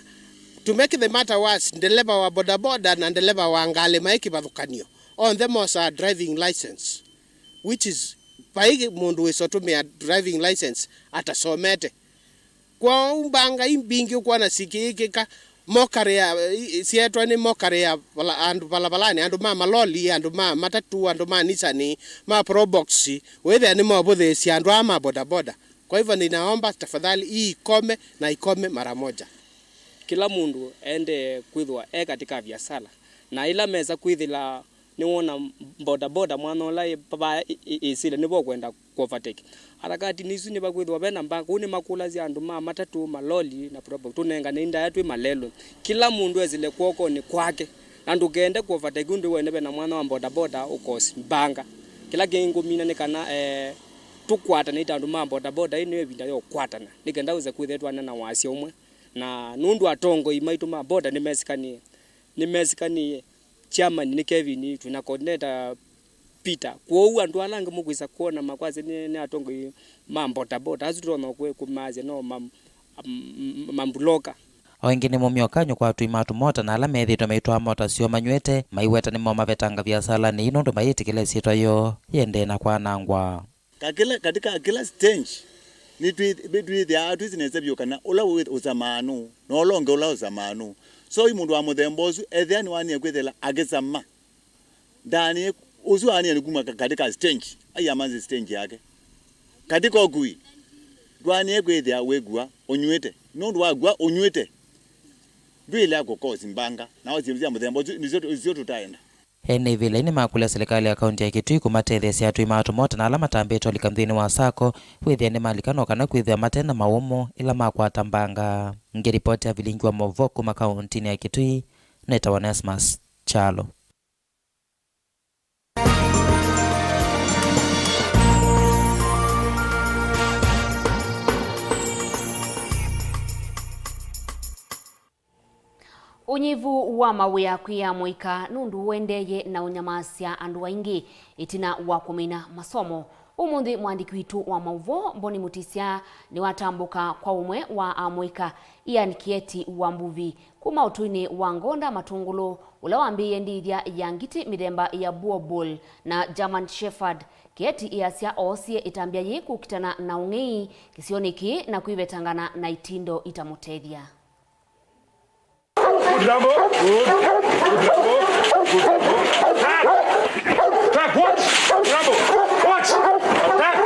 to make the matter worse, ndeleva wa bodaboda na ndeleva wa ngalĩ maĩ kĩvathũkanio. Onthe mosaa driving license, which is, vai mũndũ wĩsa ũtũmĩa driving license atasomete. Kwoou mbanga i mbingĩ ũkwona sikĩĩkĩka, mokarĩa, i-, i-, syeetwa nĩ mokarĩa vala-, andũ valavalanĩ, andũ ma maloli, andũ ma matatũ, andũ ma Nissan, ma Probox, wĩthĩa nĩmavũthĩĩsya andũ aa ma bodaboda. Kwa hivyo ninaomba tafadhali hii ikome na ikome mara moja. Kĩla mũndũ aendee kwĩthĩwa e katika viasala, na ĩla mesa kwĩthĩla nĩwona bodaboda mwana ũla ĩ vaa ĩ-, ĩ-, ĩsĩle nĩvo ũkwenda kũovateki. Harakati nĩ isu nĩvakwĩthĩwa ve na mbanga, kũu nĩmakũlasya andũ ma matatũ, maloli na Probox, tũnengane ndaĩa twĩ malelũnĩ. Kĩla mũndũ esĩle kw'okonĩ kwake, na ndũkende kũovateki ũndũ wene ve na mwana wa bodaboda ũkosi mbanga. Kĩla kĩngĩ ngũmina nĩ kana, eh, tũkwatane ta andũ ma bodaboda, ĩĩ nĩyo ĩvinda ya ũkwatana, nĩ kenda wĩse kwĩthĩa twana na wasya ũmwe. Na nũndũ atongoi maitũ ma boda nĩmesĩkanĩe, nĩmesĩkanĩe, chairman nĩ Kevin, twĩna coordinator Peter. Kwoou andũ ala angĩ mũkwĩsa kwona makwasya nĩ, nĩ atongoi ma bodaboda, asu tũtonya kwĩ-, kũmaasya no ma-, m-, mambuloka. O ĩngĩ nĩmaumie ũkany'o kwa atũi ma tũmota na ala methĩĩtwe maitwaa mota syoo manyw'ĩte, maiweta nĩmo mavetanga viasalanĩ ii nũndũ mayĩtĩkĩla ĩsyĩtwa yoo yĩendee na kwanangwa. Kakĩla, katika kĩla stage, nĩtwĩ-, nĩtwĩthĩaa twĩsĩ nesa vyũ kana ũla wĩ ũsamaa nũũ, na ũla ũngĩ ũla ũsamaa nũũ. So, ĩ mũndũ wa mũthemba ũsu, ethĩa nĩwanie kwĩthĩla akĩsama, ndaanie, ũsu aanie nĩ kuma ka-, katika stage, aiamanzi stage yake. Katika ũkui, ndwanie kwĩthĩa wĩkua ũnyw'ĩte. Nũndũ wakua ũnyw'ĩte, ndwĩlea kũkosi mbanga, na syĩndũ sya mũthemba ũsu, nĩsyo, nĩsyo tũtaenda. Ene ivĩla ii nĩmakũlya silikalĩ ya kaunti ya Kitui kũmatetheesya atũi ma tũmota na ala matambĩte ũlika nthĩnĩ wa sacco kwĩthĩa nĩmalika no kana kwĩthĩwa mate na mawũmũ ĩla makwata mbanga. Ngĩlipoti ya vilingi wa maũvoo kuma kauntinĩ ya Kitui, nĩtawa Onesmus Kyalo. Ũnyivu wa mawĩa kwĩ amũika nũndũ ũendeeye na ũnyamasya andũ aingĩ ĩtina wa kũmina masomo. Ũmũnthĩ mũandĩki witũ wa maũvoo, Boni Mutisya, nĩwatambũka kwa ũmwe wa amũika, Ian Kieti wa Mbuvi, kuma ũtũinĩ wa Ngonda Matũngũlũ, ũla wambĩĩe ndĩithya ya ngitĩ mĩthemba ya Boer Bull na German Shepherd. Kieti easya oosie ĩtambya yĩĩ kũkitana na ũng'ei kĩsionĩ kĩĩ na kwĩvetangana na itindo itamũtethya. Good, Rambo. Good. Good, Rambo. Good, Rambo. Attack. Attack. Watch. Rambo. Watch. Attack.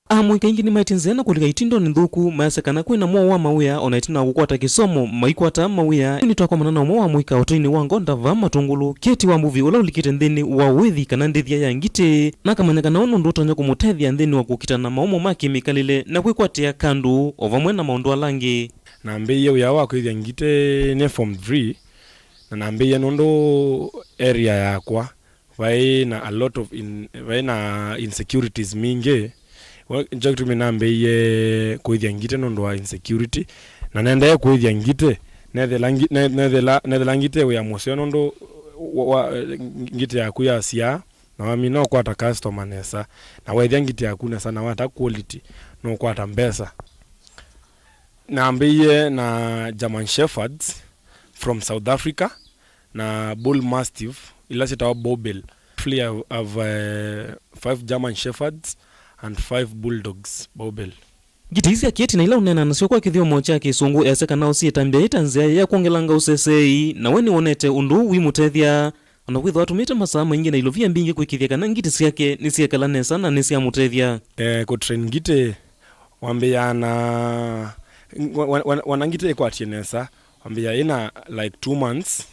Amũika aingĩ nĩmaĩtye nzĩa na kũlika itindonĩ nthũku, mayasya kana kwĩ na mwaũ wa mawĩa, o na ĩtina wa kũkwata kĩsomo, maikwata mawĩa. Nĩtwakomana na ũmwe wa amũika ũtũinĩ wa Ngonda va Matũngũlũ, Kieti wa Mbuvi, ũla ũlikĩte nthĩnĩ wa ũĩthi kana ndĩthya ya ngitĩ, na akamanya kana ũũ nũndũ ũtonya kũmũtethya nthĩnĩ wa kũkitana na mawũmũ ma kĩmĩkalĩle na kwĩkwatĩa kandũ, o vamwe na maũndũ ala angĩ. Nambĩĩie wĩa wa kũĩthya ngitĩ nĩ form three, na nambĩĩie nũndũ area yakwa vaĩ na a lot of in-, vaĩ na insecurities mingĩ. Wa-, nĩkyo kĩtumi nambĩĩie kũĩthya ngitĩ nũndũ wa insecurity, na nendee kũĩthya ngitĩ, nethela ngi-, ne-, nethela, nethela ngitĩ wĩa mũseo nũndũ wa, wa, ngitĩ yaku yasyaa, na wamina ũkwata customer nesa, na wethya ngitĩ yaku nesa, na wata quality, nũkwata mbesa. Nambĩĩie na German Shepherds from South Africa na Bull Mastiff, ila syĩtawa Boerboel. Roughly I have, uh, five German Shepherds and five Bulldogs, Boerboel. Ngitĩ ii sya Kieti na ila ũneenaa nasyo kwa kĩthyomo kya Kĩsũngũ, easya kana ũsiĩtambya ĩĩ ta nzĩa ya kwongelanga ũseseei, na we nĩwonete ũndũ ũu wĩmũtethya. O na kwĩthĩwa atũmĩte masaa maingĩ na ilovia mbingĩ kwĩkĩĩthya kana ngitĩ syake nĩsyekala nesa na nĩsyamũtethya. Eh, kũtrain ngitĩ wambĩĩaa na, wa-, wa-, wa-, wana ngitĩ ĩkwatie nesa, wambĩĩaa ĩna, like, two months,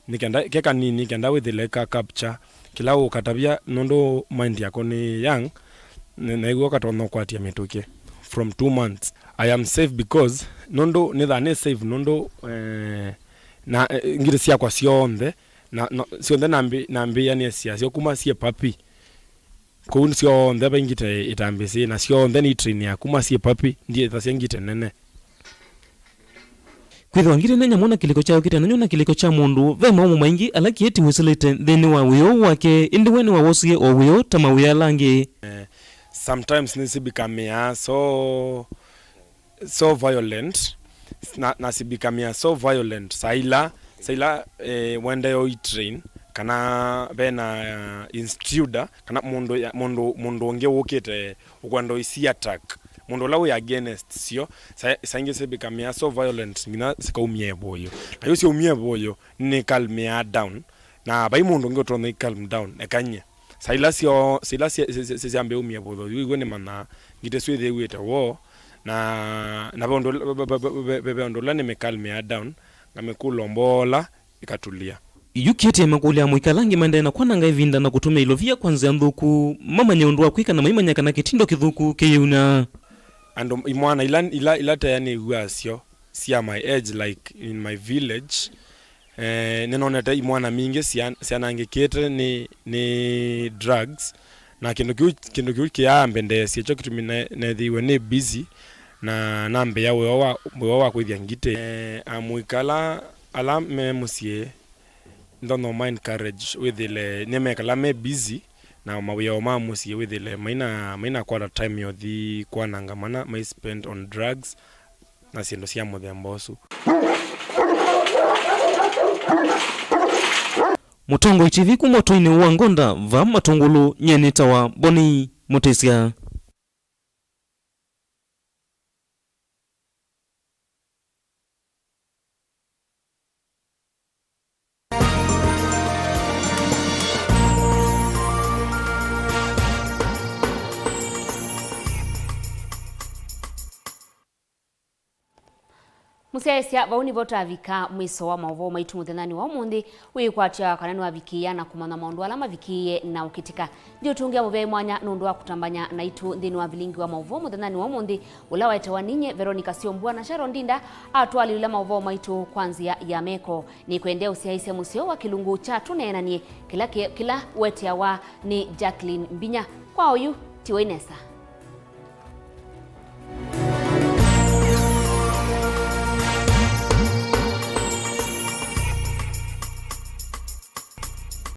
nĩ kenda, ke kanini, kenda wĩthĩle ka capture kĩla ũkatavya, nũndũ mind yako nĩ young, na, na ĩw'o ũkatonya ũkwatya mĩtũkĩ from two months. I am safe because, nũndũ, nĩthaa nĩ safe, nũndũ, eh, Na eh, ngitĩ syakwa syonthe, na, na syonthe nambi-, nambĩĩa nĩ syasyo kuma syĩ papi. Kũu syonthe vai ngitĩ itambĩsĩ, na syonthe nĩ train ya kuma syĩ papi, ndiĩthasya ngitĩ nene. Kwĩthĩwa ngitĩ nĩ nyamũ na kĩlĩko kyayo kĩtenany'o na kĩlĩko kya mũndũ, ve maũmũ maingĩ ala kĩeti wĩsĩlĩte nthĩnĩ wa wĩoo wake, ĩndĩ we nĩwawosie o wĩoo ta mawĩa ala angĩ. Eh, sometimes nĩsibikamĩaa so, so violent, na, na sibikamĩa so violent saa ila, saa ila eh, wendee ũitrain, kana vena uh, instructor, kana mũndũ ya- mũndũ mũndũ ũngĩ wũkĩte ũkwenda ũisi attack mũndũ ũla wĩ against syo. Sa- saa ingĩ sibikamĩa so violent nginya sikaumia ĩvũyũ, na yu syaumia ĩvũyũ nĩ calmĩaa down, na vai mũndũ ũngĩ ũtonya i calm down ekany'e. Saa ila syo saa ila sya- sya- sya- syambĩĩa umia ĩvũyũ yu iw'e nĩmanyaa ngitĩ syĩthĩĩw'ĩte woo, na na ve ũndũ ũla- ve- ve- ve- ve- ve- ve ũndũ ũla nĩmĩcalmĩaa down, ngamĩkũlombola ĩkatulya. Yu kĩeti makũlya amũika ala angĩ maendee na kwananga ĩvinda na kũtũmĩa ilovia kwa nzĩa nthũku, mamanye ũndũ wa kwĩka na maimanya kana kĩtindo kĩthũku kĩyĩuna. Andũ imwana ila, ila, ila taya nĩw'aa syo sya my age, like in my village, eh, nĩnonete imwana mingĩ sya- syanangĩkĩte nĩ, nĩ drugs, na kĩndũ kĩu kĩndũ kĩu kĩaambendeesye kyo kĩtumi ne- neethĩiwe nĩ busy na nambĩĩa wĩoo wa, wĩoo wa kwĩthya ngitĩ. Eh, amũika ala ala me mũsyĩ ndonya ũma encourage wĩthĩle nĩmekala me busy na mawĩao ma mũsyĩ wĩthĩle maina mainakwata time ya ũthi kwananga mana mai spend on drugs na syĩndũ sya mũthemba ũsu. Mũtongoi T V kuma ũtũinĩ wa Ngonda va Matũngũlũ, nyie nĩtawa Boni Mũtĩsya. Mũsyaĩĩsya, vau nĩvo twavika mwiso wa maũvoo maitũ mũthenyanĩ wa ũmũnthĩ. Wĩkwatya kana nĩwavikĩĩa na kũmanya maũndũ ala mavikĩĩe na ũkĩtĩka. Ndiũtũngĩa mũvea mwanya nũndũ wa kũtambany'a naitũ nthĩnĩ wa vilingi wa maũvoo mũthenyanĩ wa ũmũnthĩ, ũla waetewa ninyie Veronica Syombua na Sharon Ndinda atwalĩlya maũvoo maitũ kwa nzĩa ya meko. Nĩkwendea ũsyaĩĩsya mũseo wa kĩlungu kya Tũneenanie kĩla kĩ- kĩla weteawa nĩ Jacqueline Mbinya. Kwa oyu, tiwai nesa.